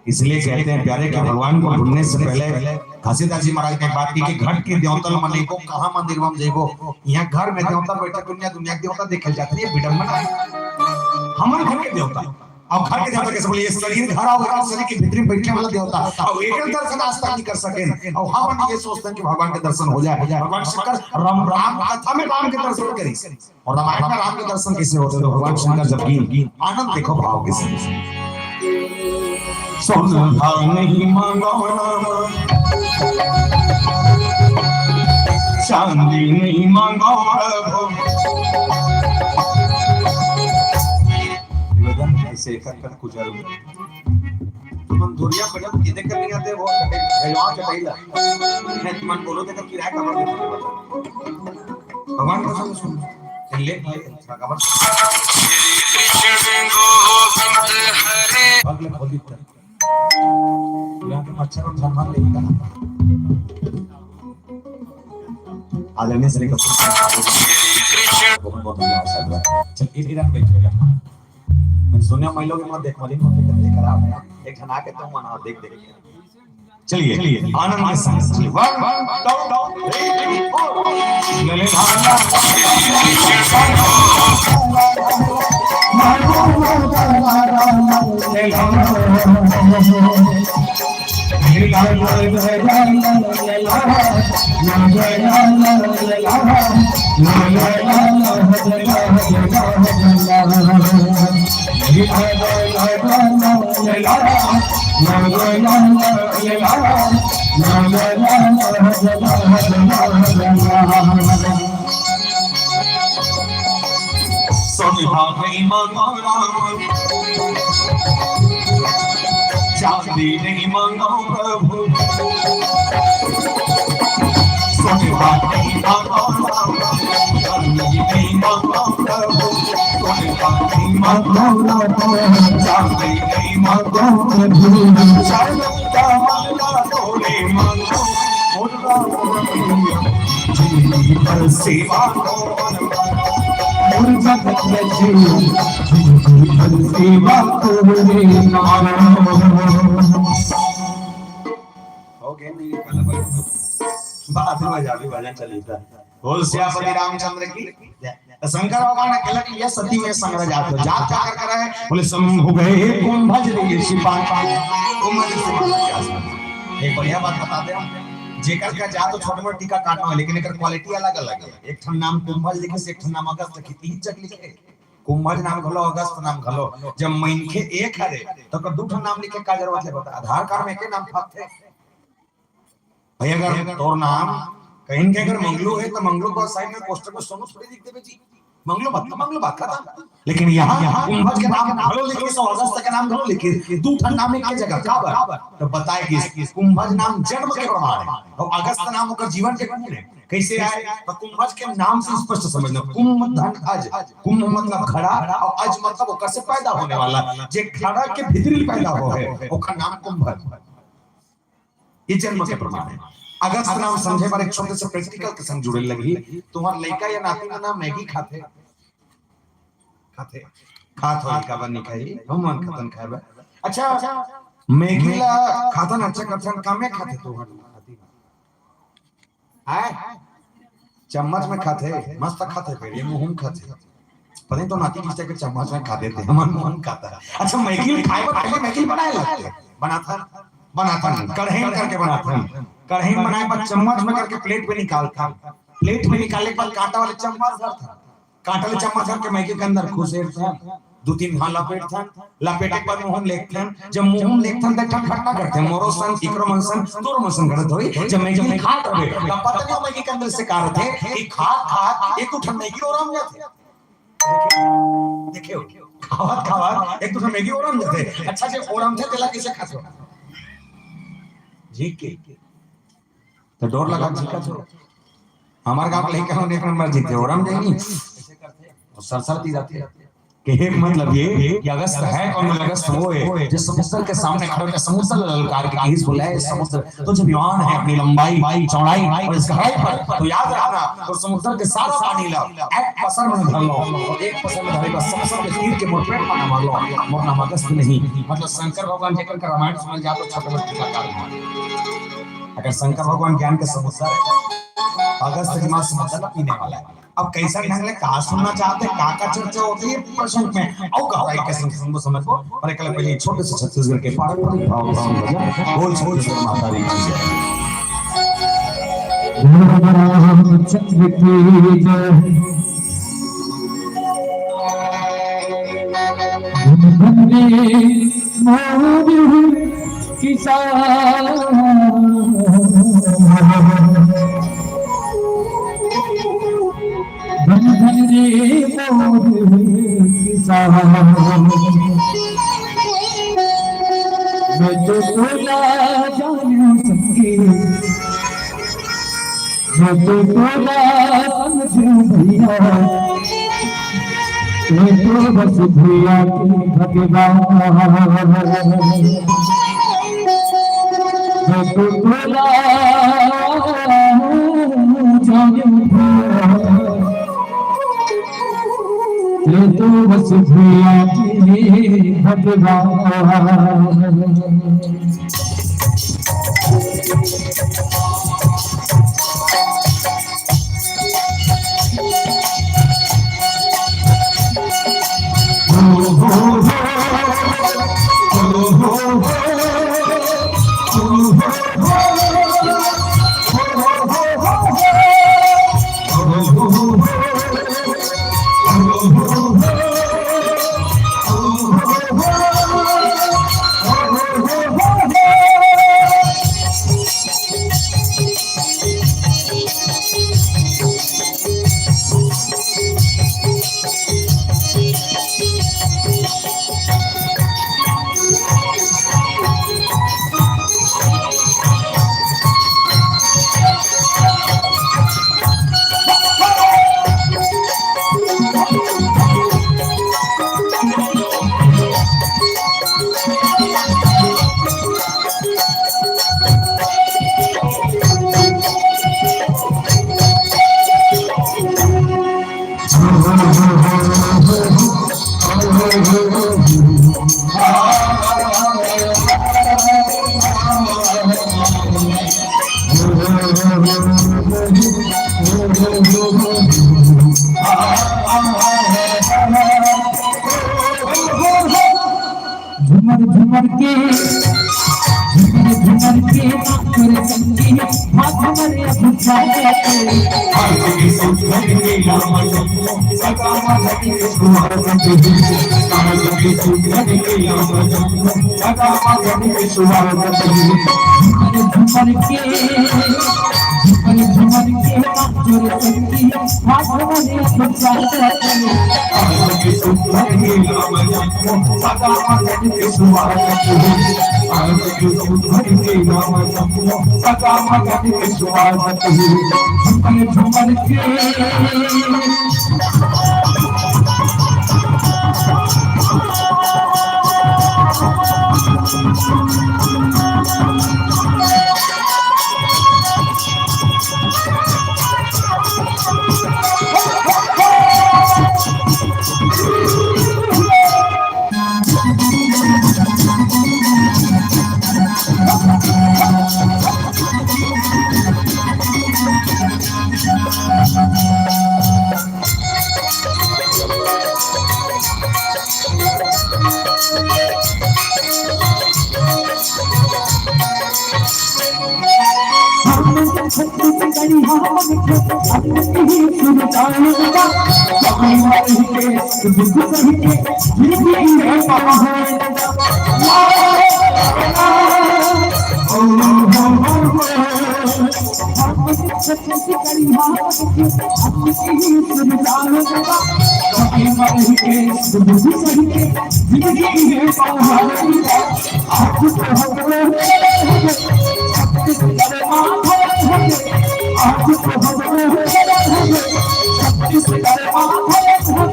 इसलिए कहते हैं प्यारे कि भगवान को ढूंढने से पहले घासीदास जी महाराज ने एक बात की कि घट के देवता ल मनइबो, कहाँ मंदिर में जइबो, यहाँ घर में देवता बैठे, दुनिया दुनिया के देवता देखे जाते हैं, ये विडम्बना है। हमन घर के देवता, अब घर के देवता कैसे बोले, ये शरीर घर आओ, शरीर के भीतरी बैठे वाला देवता, अब एक दर्शन आज तक नहीं कर सके, अब हमन ये सोचते हैं कि भगवान के दर्शन हो जाए, भगवान शंकर राम, राम कथा में राम के दर्शन करी। और रामायण में राम के दर्शन कैसे होते हैं? तो भगवान शंकर जब की आनंद देखो भाव के साथ। सोना नहीं मांगो राम, चांदी नहीं मांगो प्रभु। निवेदन है, इसे एक कर कुचल। तुमन दूरिया पड़े, ये देख कर नहीं आते, वो गजवा के पहला। नहीं, तुमन बोलो, देखकर किराया का भर देते। भगवान कसम सुन, ले भाई, अच्छा, खबर। कृष्ण गोविंद हरे। पग ले खोली तर। यहाँ के मच्छर और धनवान ले ही कहा। आदरणीय श्री कपूर। बहुत, बहुत धन्यवाद साहब। चल, इधर बैठो। मैं सुनिया, मैं लोग मत देख, मलिन मत देख, देख रहा हूँ। एक जना के तुम मना, देख, देख। चलिए, चलिए, आनंद के साथ चलिए। One, one, two, two, three, four। ले, ले, धारा। सोने भाग नहीं मांगो राम, चांदी नहीं मांगो प्रभु। सोने भाग नहीं मांगो राम, चांदी नहीं मांगो प्रभु। सोने भाग नहीं मांगो राम, चांदी नहीं मांगो प्रभु। चांदी का मांगा तोरे मांगो। सेवा सेवा हो गया, नहीं, बात में जाबी भजन चली था। बोल सियापति रामचंद्र की। त शंकर भगवान अकेला के लिए सती में संग्रह जात हो। जात का कर करा है? बोले शंभु गए कुंभज ऋषि पान। कुंभज ऋषि पान। एक बढ़िया बात बता दे, जेकर का जात हो छोटे मोटे टीका काटना हो, लेकिन एकर क्वालिटी अलग अलग है। एक ठन नाम कुंभज लिखे से एक ठन नाम अगस्त लिखे, तीन चक लिखे। कुंभज नाम घलो, अगस्त नाम घलो। जब मनखे एक हरे, तो ओकर दू ठन नाम लिखे का जरूरत है बता? आधार कार्ड में एक नाम फाकथे। भाई, अगर तोर नाम कहीं के अगर मंगलू है, तो मंगलू को साइड में पोस्टर में सोनू थोड़ी लिख देबे जी। मंगलू बा, मंगलू बा, खत्म। लेकिन यहाँ कुंभज के नाम घलो लिखे, सो अगस्त के नाम घलो लिखे, दू ठन नाम एक के जगह। काबर? तो बताए कि कुंभज नाम जन्म के प्रमाण है और अगस्त नाम ओकर जीवन के गुण है। कैसे आए? तो कुंभज के नाम से स्पष्ट समझना, कुंभ धन अज। कुंभ मतलब घड़ा और अज मतलब ओकर से पैदा होने वाला, जे घड़ा के भीतरी पैदा हो है, ओकर नाम कुंभज। ये जन्म के प्रमाण है। अगस्त नाम समझे बर एक छोटे से प्रैक्टिकल के संग जुड़े लगही। तुम्हार लइका या नाती मन ना मैगी खाथे, खाथे, खात होही, काबर नहीं खाही? हम मन खातन खाए बर। अच्छा, मैगी ला खातन, अच्छा खातन, कमे खाथे तुम्हार नाती मन? आय? चम्मच में खाथे, मस्त खाथे, फिर ये मुंह में खाथे। पता नहीं तो नाती किस टाइप के चम्मच में खा देते हैं, हमर मुंह में खाता है। अच्छा, मैगी खाए बर पहले मैगी बनाए लगथे, बनाथन, बनाथन, कढ़ाई में करके बनाथन। कढ़ाई में बनाए बर चम्मच में करके प्लेट में निकालथन। प्लेट में निकाले के बाद कांटा वाले चम्मच धरथन। कांटा वाले चम्मच धर के मैगी के अंदर घुसेड़थन, दू तीन घाव लपेटथन, लपेटे के बाद मुंह में लेगथन। जब मुंह में लेगथन, त एक ठन घटना घटथे, मोरो संग, इकरो मन संग, तोरो मन संग घटत होही। जब मैगी खात रहे, तब पता नहीं मैगी के अंदर से का रथे कि खात खात एक दू ठन मैगी ओरम जाथे। देखियो, खावत खावत एक दू ठन मैगी ओरम जाथे। अच्छा, जे ओरमथे तेला कैसे खाथो? जी के। तो डोर लगा झिका छो। हमार गांव के लइका होने एक नंबर जीते, ओरम जाही नहीं। और सरसर पी जाते। कहे के मतलब ये कि अगस्त हे कौन? अगस्त वो हे जो समुद्र के सामने खड़ा होके समुद्र ला ललकार के कहिस, बोले, "हे समुद्र, तू जब जान हे अपनी लंबाई, चौड़ाई और इस गहराई पर, तो याद रखना, तो समुद्र के सारा पानी ला एक पसर में धर लो और एक पसर में धरे के बाद सब, सब तीर के मोर पेट में मार लो, मोर नाम अगस्त नहीं।" मतलब शंकर भगवान जेकर के रामायण सुनल जात हे, छोटे मोटे टीकाकार। अगर शंकर भगवान ज्ञान के समुद्र, अगस्त के माँ समुद्र ला पीने वाला हे। अब कइसन ढंग ले का सुनना चाहत हे, का का चर्चा होत हे प्रसंग में, अउ का होही कइसन सुनबो समझबो, पर एकरे पहले छोटे से छत्तीसगढ़ के पारंपरिक भाव, भाव भजन, बोल छत्तीसगढ़ माता दी की जय। रामचंद्र की जय। धन धन रे मोर किसान, धन धन रे मोर किसान, मैं तो तोला जानू संगी, मैं तो तोला समझू भैया, मैं तो बस भैया तू भगवान। मैं तो तोला जानू भैया, मैं तो बस भैया तू भगवान। झुमर झुमर के, झुमर झुमर के नाच रे संगी, हाथ हमरे अभुजा के। झुमर झुमर के, झुमर झुमर के नाच रे संगी, हाथ हमरे अभुजा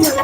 के।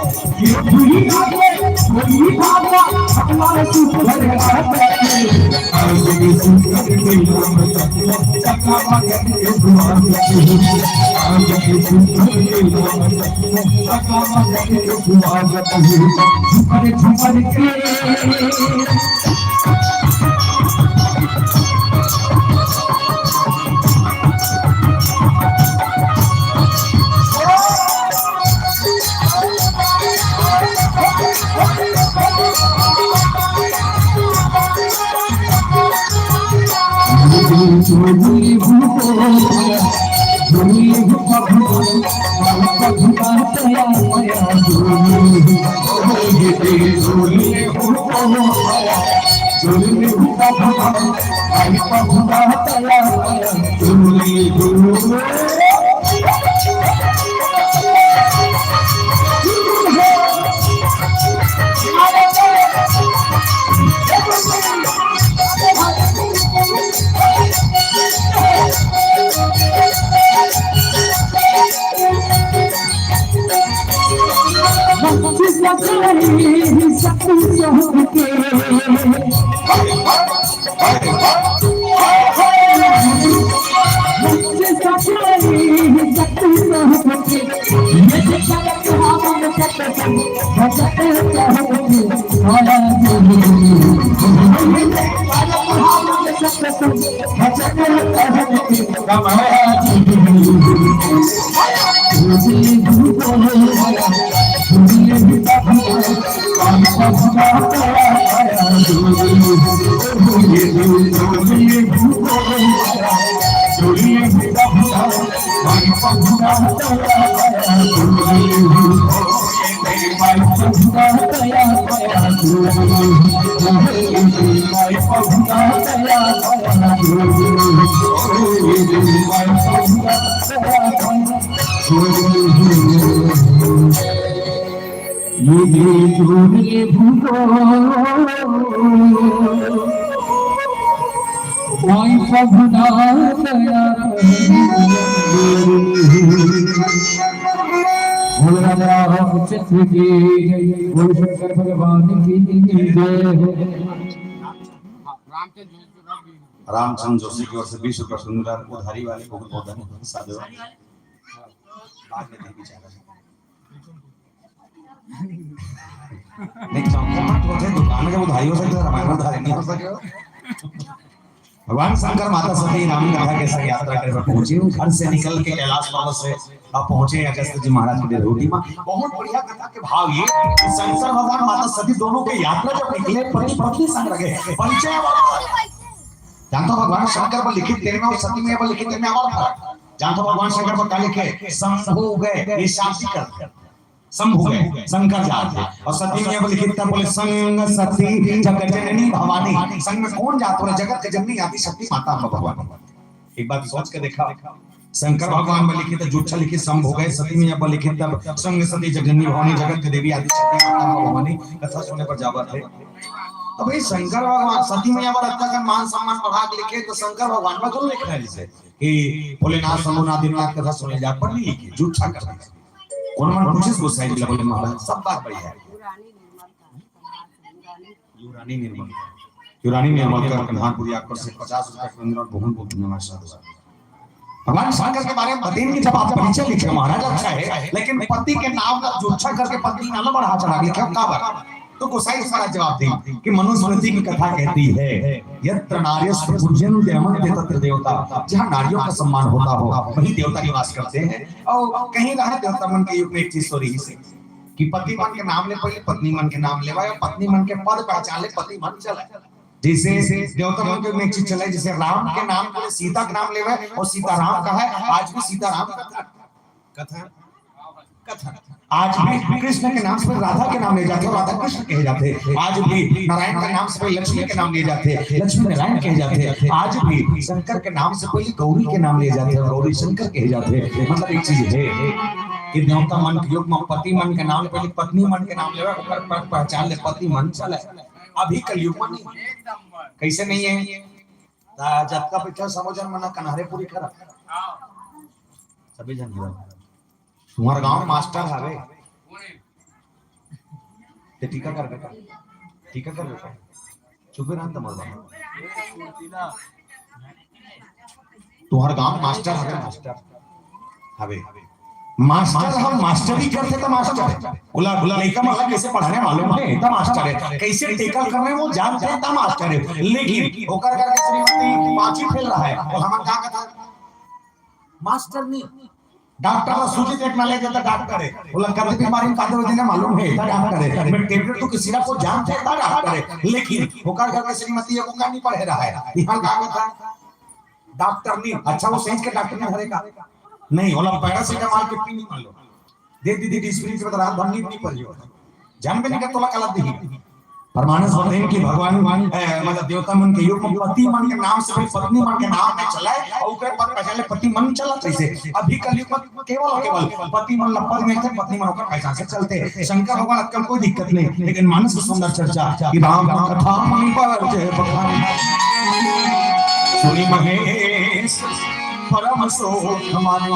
रामचंद्र जोशी की ओर से बीस रुपए सुंदर उधारी वाले बहुत बहुत धन्यवाद, साधु। बाद में देंगे बेचारा। नहीं, चौंको मत, वो थे दुकान के उधारी हो सकते, हमारे उधारी नहीं हो सके। भगवान शंकर माता सती राम कथा के संग यात्रा करे बर पहुंचे, घर से निकल के कैलाश पर्वत से अब पहुंचे अगस्त जी महाराज के डेरहुटी में। बहुत बढ़िया कथा के भाव ये कि शंकर भगवान माता सती दोनों के यात्रा जब निकले, पति पत्नी संग रहे, परिचय वाला जानता, भगवान शंकर पर लिखित तेरह और सती मैया पर लिखित तेरह में और फर्क। जानता, भगवान शंकर पर क्या लिखे? शंभु गए, ये शाब्दिक अर्थ है। शंभु गए, शंकर जात है। और सती मैया पर लिखित था, बोले, संग सती जग जननी भवानी। संग में कौन जात? बोले, जगत के जननी आदि शक्ति माता अम्बा भवानी। एक बात सोच के देखा, शंकर भगवान में लिखित है, जुच्छा लिखित शंभु गए, सती मैया पर लिखित तब संग सती जग जननी भवानी, जगत के देवी आदि शक्ति माता अम्बा भवानी। कथा सुने पर जावत है। तो भाई, शंकर भगवान सती मैया पर अतना कन मान सम्मान बढ़ा के लिखे, तो शंकर भगवान पर क्यों लिखना है इसे कि भोलेनाथ शंभुनाथ दीननाथ कथा सुने जा, पर नहीं लिखे, जुच्छा कर दिया। कौन मन पूछे गोसाई जी बोले महाराज, सब बात बढ़िया है। युरानी निर्मल, युरानी निर्मल कर कन्हानपुरी आपकर से पचास रुपए के अंदर बहुत बहुत धन्यवाद साधु। भगवान शंकर के बारे में बताएंगे, जब आप परिचय लिखे महाराज अच्छा है, लेकिन पति के नाम का जुच्छा करके पत्नी नाम बढ़ा चढ़ा लिखे, क्या बात? तो गोसाई इस पर जवाब दी कि मनुस्मृति की कथा कहती है, यत्र नार्यस्तु पूज्यन्ते रमन्ते तत्र देवता, जहाँ नारियों का सम्मान होता हो वहीं देवता निवास करते हैं। और कहीं रहा देवता मन के युग में एक चीज हो रही है कि पति मन के नाम ले पहले पत्नी मन के नाम लेवा, या पत्नी मन के पद पहचान ले पति मन चले। जैसे देवता मन के में एक चीज चले, जैसे राम के नाम के लिए सीता के नाम लेवे और सीता राम का है, आज भी सीता राम का कथा, कथा। आज भी कृष्ण के नाम से राधा के नाम ले जाते हैं, राधा कृष्ण कहे जाते हैं। आज भी नारायण के नाम से लक्ष्मी के नाम लिए जाते हैं, लक्ष्मी नारायण कहे जाते हैं। आज भी शंकर के नाम से पहले गौरी के नाम लिए जाते हैं, गौरी शंकर कहे जाते हैं। मतलब एक चीज है कि देवता मन के युग में पति मन के नाम ले पहले पत्नी मन के नाम लेवे, ओकर पर पहचान ले पति मन चले। अभी कलयुग में नहीं, कैसे नहीं है? ता जतका पीछे समझन मना कन्हारे पूरी खरा। सभी जन बोलो। तुम्हारे गांव में मास्टर हवे, ते टीका कर बेटा, टीका कर बेटा, चुपे रह तमर बाबा। तुहर गांव मास्टर हवे, मास्टर हवे, मास्टर हम मास्टरी करथे त मास्टर है। ओला, ओला लइका मन ला कैसे पढ़ाने मालूम है त मास्टर है, कैसे टैकल करने वो जानथे त मास्टर है। लेकिन ओकर करके श्रीमती पांचवी फेल रहा है, तो हमन का कथा? मास्टर नहीं, डॉक्टर ला सूजी देखना ले जाता, डॉक्टर है। ओला कद बीमारी में कादर देने मालूम है त डॉक्टर है। मैं टेबलेट तो किसी को जानथे त डॉक्टर है। लेकिन ओकर करके श्रीमती ये को का नहीं पढ़े रहा है, यहाँ का कथा? डॉक्टर नहीं। अच्छा, वो सही के डॉक्टर नहीं हरे का? नहीं, ओला पैरासिटामोल के पी नहीं मान लो। दे दीदी, डिस्प्लिन के बाद रात भर नींद नहीं पड़ी हो। जान में निकल तोला कलत दी। परमानस बताइन कि भगवान, ए, मतलब देवता मन के युग में पति मन के नाम से भी पत्नी मन के नाम में चला है और ओकरे पद पहचान ले पति मन चलत रहिसे। अभी कलयुग में केवल और केवल पति मन ला पद मिलथे, पत्नी मन ओकर पहचान से चलथे। शंकर भगवान अतका कोई दिक्कत नहीं, लेकिन मानस सुंदर चर्चा कि राम कथा मुनि पर जय बखान। सुनि महेश परम सुख मानी।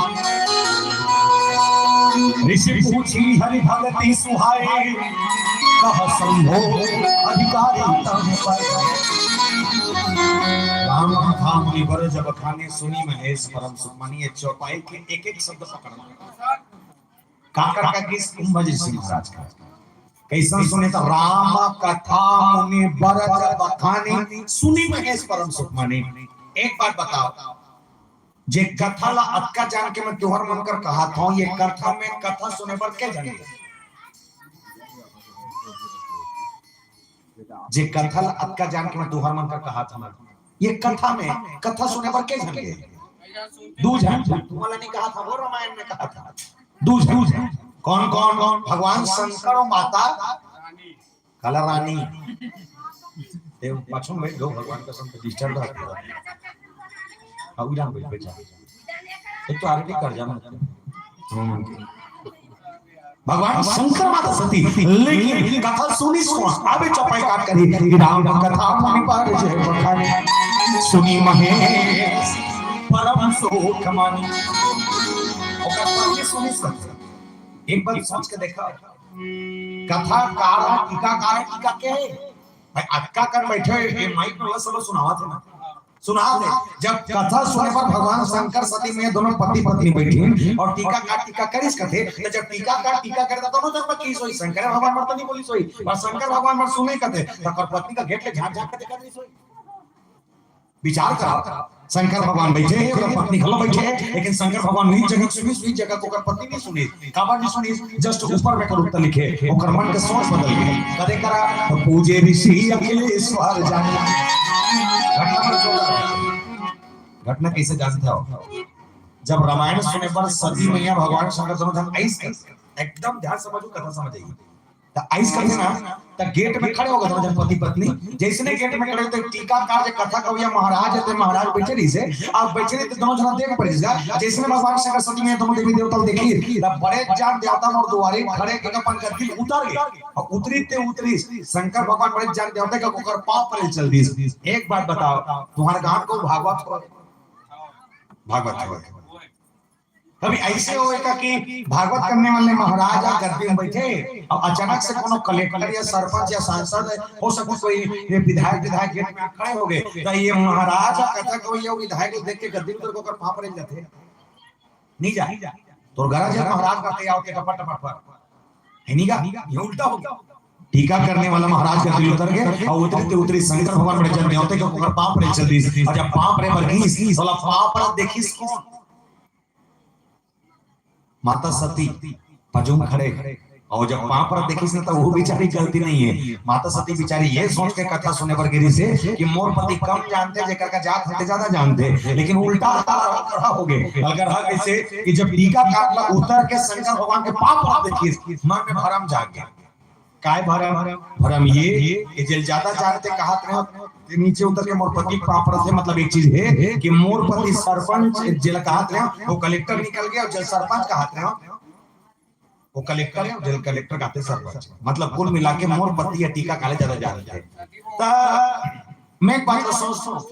ऋषि पूछी हरि भगति सुहाए, कह संभो अधिकारी तम पर। राम कथा मुनि बर जब बखाने, सुनि महेश परम सुख मानी। ये चौपाई के एक एक शब्द पकड़ना। काकर का किस कुंभ जी महाराज का कैसन सुने त राम कथा मुनि बर जब बखानी, सुनि महेश परम सुख मानी। एक बात बताओ, जे कथा ला अतका जान के मैं तुहर मन कर कहात हूँ, ये कथा में कथा सुने बर के जाने? जे कथा ला अतका जान के मैं तुहर मन कर कहात हूँ, ये कथा में कथा सुने बर के जाने? दू झन, तुमला नहीं कहा था, वो रामायण में कहा था। दू झन, कौन कौन? भगवान शंकर और माता काला रानी। ते पाछू में बैठ गो, भगवान का संत डिस्टर्ब रहता है। हाँ, उइराम बैठ, बैठ जा। एक तो आरती कर जाना। हम्म। भगवान शंकर माता सती, लेकिन कथा सुनिस कोन? अबे चौपाई काट करी कि राम कथा मुनि पर जय बखानी, सुनि महेश परम सुख मानी। ओकर पत्नी सुनिस कोन? एक बार सोच के देखा, कथाकार, टीकाकार, टीका के है? भाई, अटका कर बैठे, ये माइक में सब सुनावा थे ना। सुना दे, जब कथा सुने बर भगवान शंकर सती में दोनों पति पत्नी बैठी और टीकाकार टीका करिस कथे, तो जब टीकाकार टीका करे तो दोनों जन में की सोई, शंकर भगवान बर तो नहीं बोली सोई, पर शंकर भगवान बर सुने कथे, तो ओकर पत्नी का गेट ले झांक झांक के देखा नहीं सोई। विचार करा, शंकर भगवान बैठे हैं, ओकर पत्नी घलो बैठे हैं, लेकिन शंकर भगवान नहीं जगह सुनी, सुनी जगह को ओकर पत्नी नहीं सुनी। काबर नहीं सुनी? जस्ट ऊपर में कर उत्तर लिखे, ओकर मन के सोच बदल गए। कदे करा तो पूजे ऋषि अखिलेश्वर जाने। घटना पर चौदह। घटना कैसे जानते हो? जब रामायण सुने पर सती मैया भगवान शंकर दोनों जन आइस कर, एकदम ध्यान समझो, कथा समझ आएगी। तो आइस करते ना, तो गेट में खड़े हो गए दोनों जन पति पत्नी। जैसने गेट में खड़े होते, टीकाकार जे कथा कविया महाराज थे, महाराज बैठे रहिसे, आप बैठे रहिसे तो दोनों जना देख पड़े जा। जैसने भगवान शंकर सती मैया दोनों देवी देवता देखी, तब बड़े जान देवता मोर दुआरे खड़े के अपन गद्दी उतर गए। और उतरी ते उतरी, शंकर भगवान बड़े जान देवता का ओकर पाँव परे चल दिस। एक बात बताओ, तुम्हारे गांव को भागवत हो? भागवत हो। कभी ऐसे होएगा कि भागवत करने वाले महाराज आ गद्दी में बैठे और अचानक से कोनो कलेक्टर या सरपंच या सांसद, हो सकता कोई ये विधायक, विधायक गेट में खड़े हो गए, तो ये महाराज आ कथा को ये विधायक देख के गद्दी उतर को कर पाँव परे जाते? नहीं जा। तो गरज है महाराज करते आओ के टपट टपट पर, है नहीं का? ये उल्टा हो गया। टीका करने वाला महाराज का दिल उतर गया और उतरते उतरी शंकर भगवान बड़े जन देवते को ओकर पाँव परे चल दिस। और जब पाँव परे पर गीस, साला पाँव पर देखिस कौन? माता सती पजुम खड़े। और जब पाँव पर देखिस ना, तो वो बेचारी गलती नहीं है। माता सती बेचारी ये सोच के कथा सुने बर गिरिसे कि मोर पति कम जानते, जेकर का जात हते ज्यादा जानते, लेकिन उल्टा खड़ा हो गए। अलगर हा कैसे कि जब टीकाकार ला उतर के शंकर भगवान के पाँव पर देखिस, मन में भरम जाग गया। काय भरम? भरम ये कि जेल ज्यादा जानते कहत रहे हो, ते नीचे उतर के मोर पति पाँव परत हे, मतलब एक चीज है कि मोर पति सरपंच जेल कहत रहे हो, वो कलेक्टर निकल गया और जेल सरपंच कहत रहे हो, वो कलेक्टर है, जेल कलेक्टर कहते सरपंच। मतलब कुल मिला के मोर पति या टीका काले ज्यादा जानते हैं। तो मैं एक बात सोच, सोच,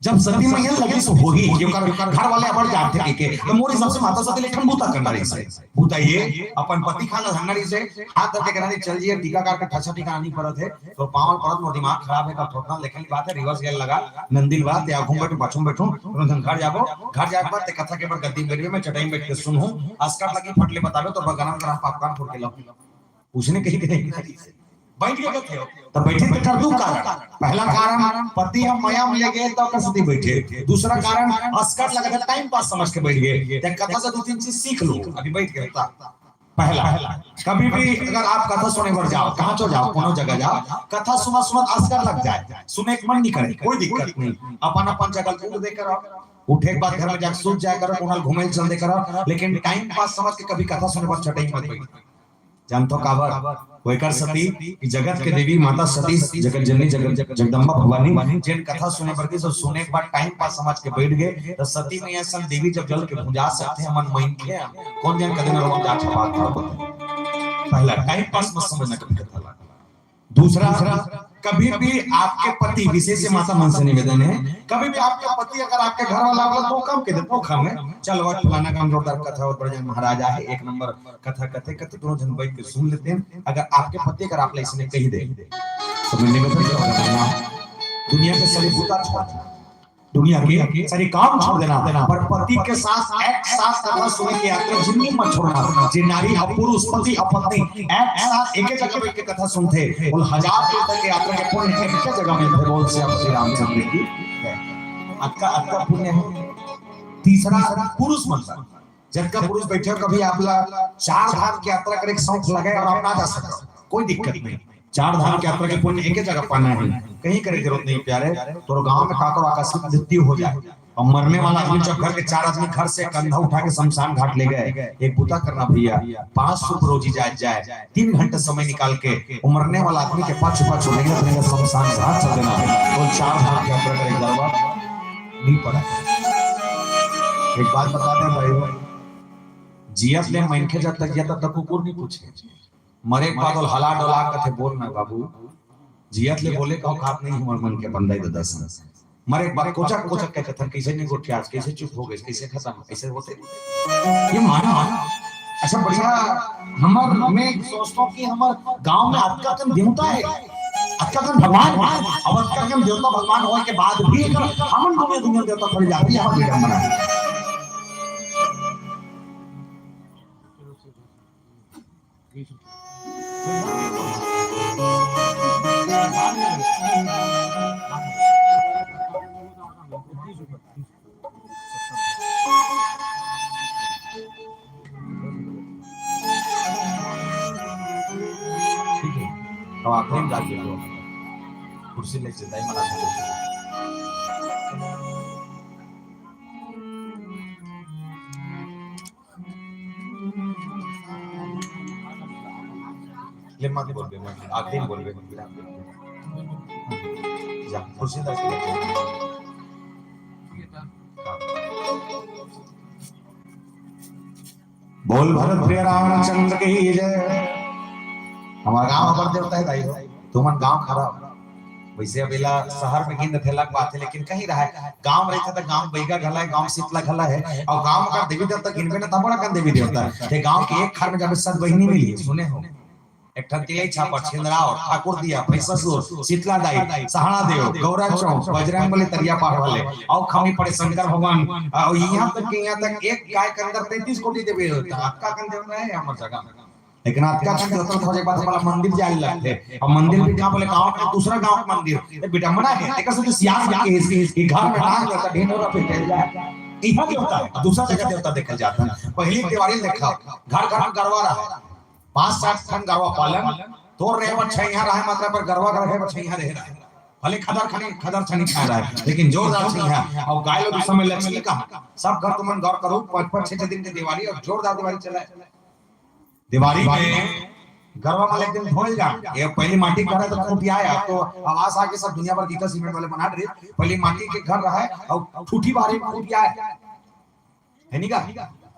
जब सती मैया लगिस होही, कि ओकर घर वाले अबड़ जाथे कहिके, तो मोर हिसाब से माता सती ले एक ठन बूता करना रहिस हे। बूता ये, अपन पति खाना धरना रहिस हे, हाथ धर के कहना रहिस, "चल जी, टीका काट के ठसा टीका आनी परत हे, तो पावन परत मोर दिमाग खराब हे, का थोतना लेखन बात हे, reverse gear लगा, नंदिन बा, ते आगू में बैठू, पाछू में बैठू, तुरंत हम घर जाबो, घर जाके बाद ते कथा के बर गद्दी में बैठबे, मैं चटाई में बैठ के सुनहूं, अस्कट लगी फट ले बताबे, तो गरम गरम popcorn फोड़ के लाऊं।" उसने कही कि नहीं, बैठ के कथे हो। तो बैठे के कर दू कारण। पहला कारण, पति ह मया में ले गए तो ओकर सेती बैठे। दूसरा कारण, अस्कट लगा था, time pass समझ के बैठ गए। ते कथा से दो तीन चीज सीख लो, अभी बैठ के बता। पहला, कभी भी अगर आप कथा सुने बर जाओ, कहाँ चो जाओ, कोनो जगह जाओ, कथा सुनत सुनत अस्कट लग जाए, सुने के मन नहीं करे, कोई दिक्कत नहीं। अपन अपन जगह उठ दे करो, उठे के बाद घर में जाके सूत जाए करो, कोनो घूमे चल दे करो, लेकिन time pass समझ के कभी कथा सुने बर चटाई मत बैठ। जानथो काबर? ओकर सेती कि जगत के देवी माता सती, जगत जननी, जगत, जगदम्बा भवानी, जेन कथा सुने बर गिस, सुने के बाद time pass समझ के बैठ गए, तो सती मैया सन देवी जब जल के भुंजा सकथे, हमन मनखे हन, कोन जन कदे न रोन जा छपा था। पहला, time pass मत समझना कभी कथा ला। दूसरा, कभी भी आपके पति, विशेष से माता मन से निवेदन है, कभी भी आपके पति अगर आपके घर वाला बोला, तो काम के दे, तो काम है, "चल, आज फलाना काम जोरदार कथा और बढ़िया महाराज आए, एक नंबर कथा कथे, कथे दोनों जन बैठ के सुन लेते हैं।" अगर आपके पति अगर आप ला इसने कही दे, तो मैं निवेदन करता हूँ, दुनिया के सभी बूता छोड़ दो, दुनिया के सारे काम छोड़ देना, पर पति के साथ एक साथ कथा सुने के यात्रा जिंदगी मत छोड़ना। जे नारी और पुरुष, पति और पत्नी एक साथ एक जगह बैठ के कथा सुनथे, बोल, हजार तीर्थ के यात्रा के पुण्य एक जगह मिलथे। बोल सियापति रामचंद्र की जय। अतका, अतका पुण्य है। तीसरा, पुरुष मन ला, जतका पुरुष बैठे हो, कभी आप ला चार धाम की यात्रा करे के शौक लगे और आप ना जा सको, कोई दिक्कत नहीं। चार धाम की यात्रा के पुण्य एक ही जगह पाना है, कहीं करे के जरूरत नहीं प्यारे। तोर गांव में काकर आकस्मिक मृत्यु हो जाए और मरने वाला आदमी जब घर के चार आदमी घर से कंधा उठा के शमशान घाट ले गए, एक बूता करना भैया, पांच सौ रोजी जाए जाए, तीन घंटे समय निकाल के वो मरने वाला आदमी के पाछू पाछू रेंगत रेंगत शमशान घाट चल देना है। वो चार धाम की यात्रा करे, गड़बड़ नहीं पड़ा। एक बात बता दें भाई, जियत ले मनखे जब तक जिया तब तक कुकुर नहीं पूछे, मरे के बाद हला डोला कथे, "बोल ना बाबू।" जियत ले बोले का औकात नहीं हमर मन के बंदा ही ददा सन। मरे के बाद कोचक कोचक के कथन, "कैसे नहीं गोठियास, कैसे चुप हो गए, कैसे खत्म, कैसे होते?" ये माना, माना। अच्छा, बढ़िया, हमर, मैं सोचता हूँ कि हमर गांव में अतका कन देवता है, अतका कन भगवान है। अब अतका कन देवता भगवान होए के बाद भी अगर हमन दुनिया, दुनिया देवता खड़े जाते हैं, यहाँ विडम्बना है। ठीक है, अब आखिरी में जाके दो कुर्सी ले चलता है, मना सकते। ले मत बोलबे, मत, आखिरी में बोलबे। जा, कुर्सी दे। बोल भरत प्रिय रामचंद्र की जय। हमारा गांव अबर देवता है दाई हो, तुमन गांव खराब। वैसे अब एला शहर में गिन थे अलग बात है, लेकिन कहीं रहा है, गांव रहिथे त गांव बइगा घला है, गांव शीतला घला है, और गांव अगर देवी देवता गिनबे ना, त बड़ा कन देवी देवता है। ते गांव के एक घर में जाबे सत बहिनी मिली, सुने हो? एक ठन तिलई छापर, छिंदराव, ठाकुर दिया, भैंससुर, शीतला दाई, सहाड़ा देव, गौरा चौक, बजरंग बली, तरिया पहाड़ वाले, और खमी पड़े शंकर भगवान, और यहाँ तक कि यहाँ तक एक गाय के अंदर तैंतीस कोटि देवी देवता, अतका कन देवता है हमर जगह। लेकिन अतका कन देवता खोजे के बाद हमारा मंदिर जाए लगथे, और मंदिर भी कहाँ बोले, गांव का दूसरा गांव का मंदिर, ये विडम्बना है। एक से तो सियास के, इसके, इसके घर में टांग देता, ढिंढोरा पे फैल जाए, यहाँ देवता है, दूसरा जगह देवता देखल जाता है। पहली दिवाली देखा, घर घर में गरवा रहा, पांच सात ठन गरवा पालन, तोर रहे बर छैया रहे, मतलब पर गरवा रहे बर छैया रहे रहे। भले खदर खनी, खदर छनी खा रहा है, लेकिन जोरदार छैया। और गाय लो दूसरा में लक्ष्मी का, सब घर तुमन गौर करो, पाँच पाँच छह छह दिन के दिवाली और जोरदार दिवाली चला है। दिवाली में गरवा में एक दिन धोए जा, ये पहली माटी का रहा तो खूंटिया है, अब तो आवास आके सब दुनिया भर की सीमेंट वाले बना रहे, पहली माटी के घर रहा है और ठूठी बारी में खूंटिया है। है नी का?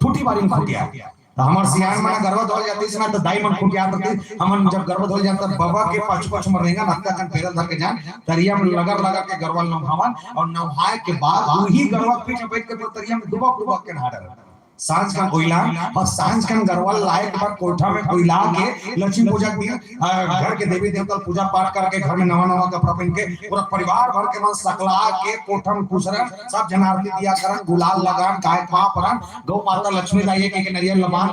ठूठी बारी में खूंटिया। तो हमर सियान मन गरवा धोल जातिस ना, तो दाई मन खुटियात रहिस, हमन जब गरवा धोल जान, तब बबा के पाछू पाछू म रेंगन, अतका कन पैदल धर के जान, तरिया म लगर लगर के गरवा ल नहावन, और नहाए के बाद वही गरवा के पीठ में बैठ के तरिया में डुबक डुबक के नहा डरन। सांझ कन ओइला, और सांझ कन गरवा ल लाए के बाद कोठा में ओइला के लक्ष्मी पूजा के दिन, अ, घर के देवी देवता ल पूजा पाठ करके घर में नवा नवा कपड़ा पहन के पूरा परिवार भर के मन सकला के कोठा में खुसरन, सब झन आरती दिया करन, गुलाल लगान, गाय पाँव परन, गौ माता लक्ष्मी दाई के, के नरियल लबान।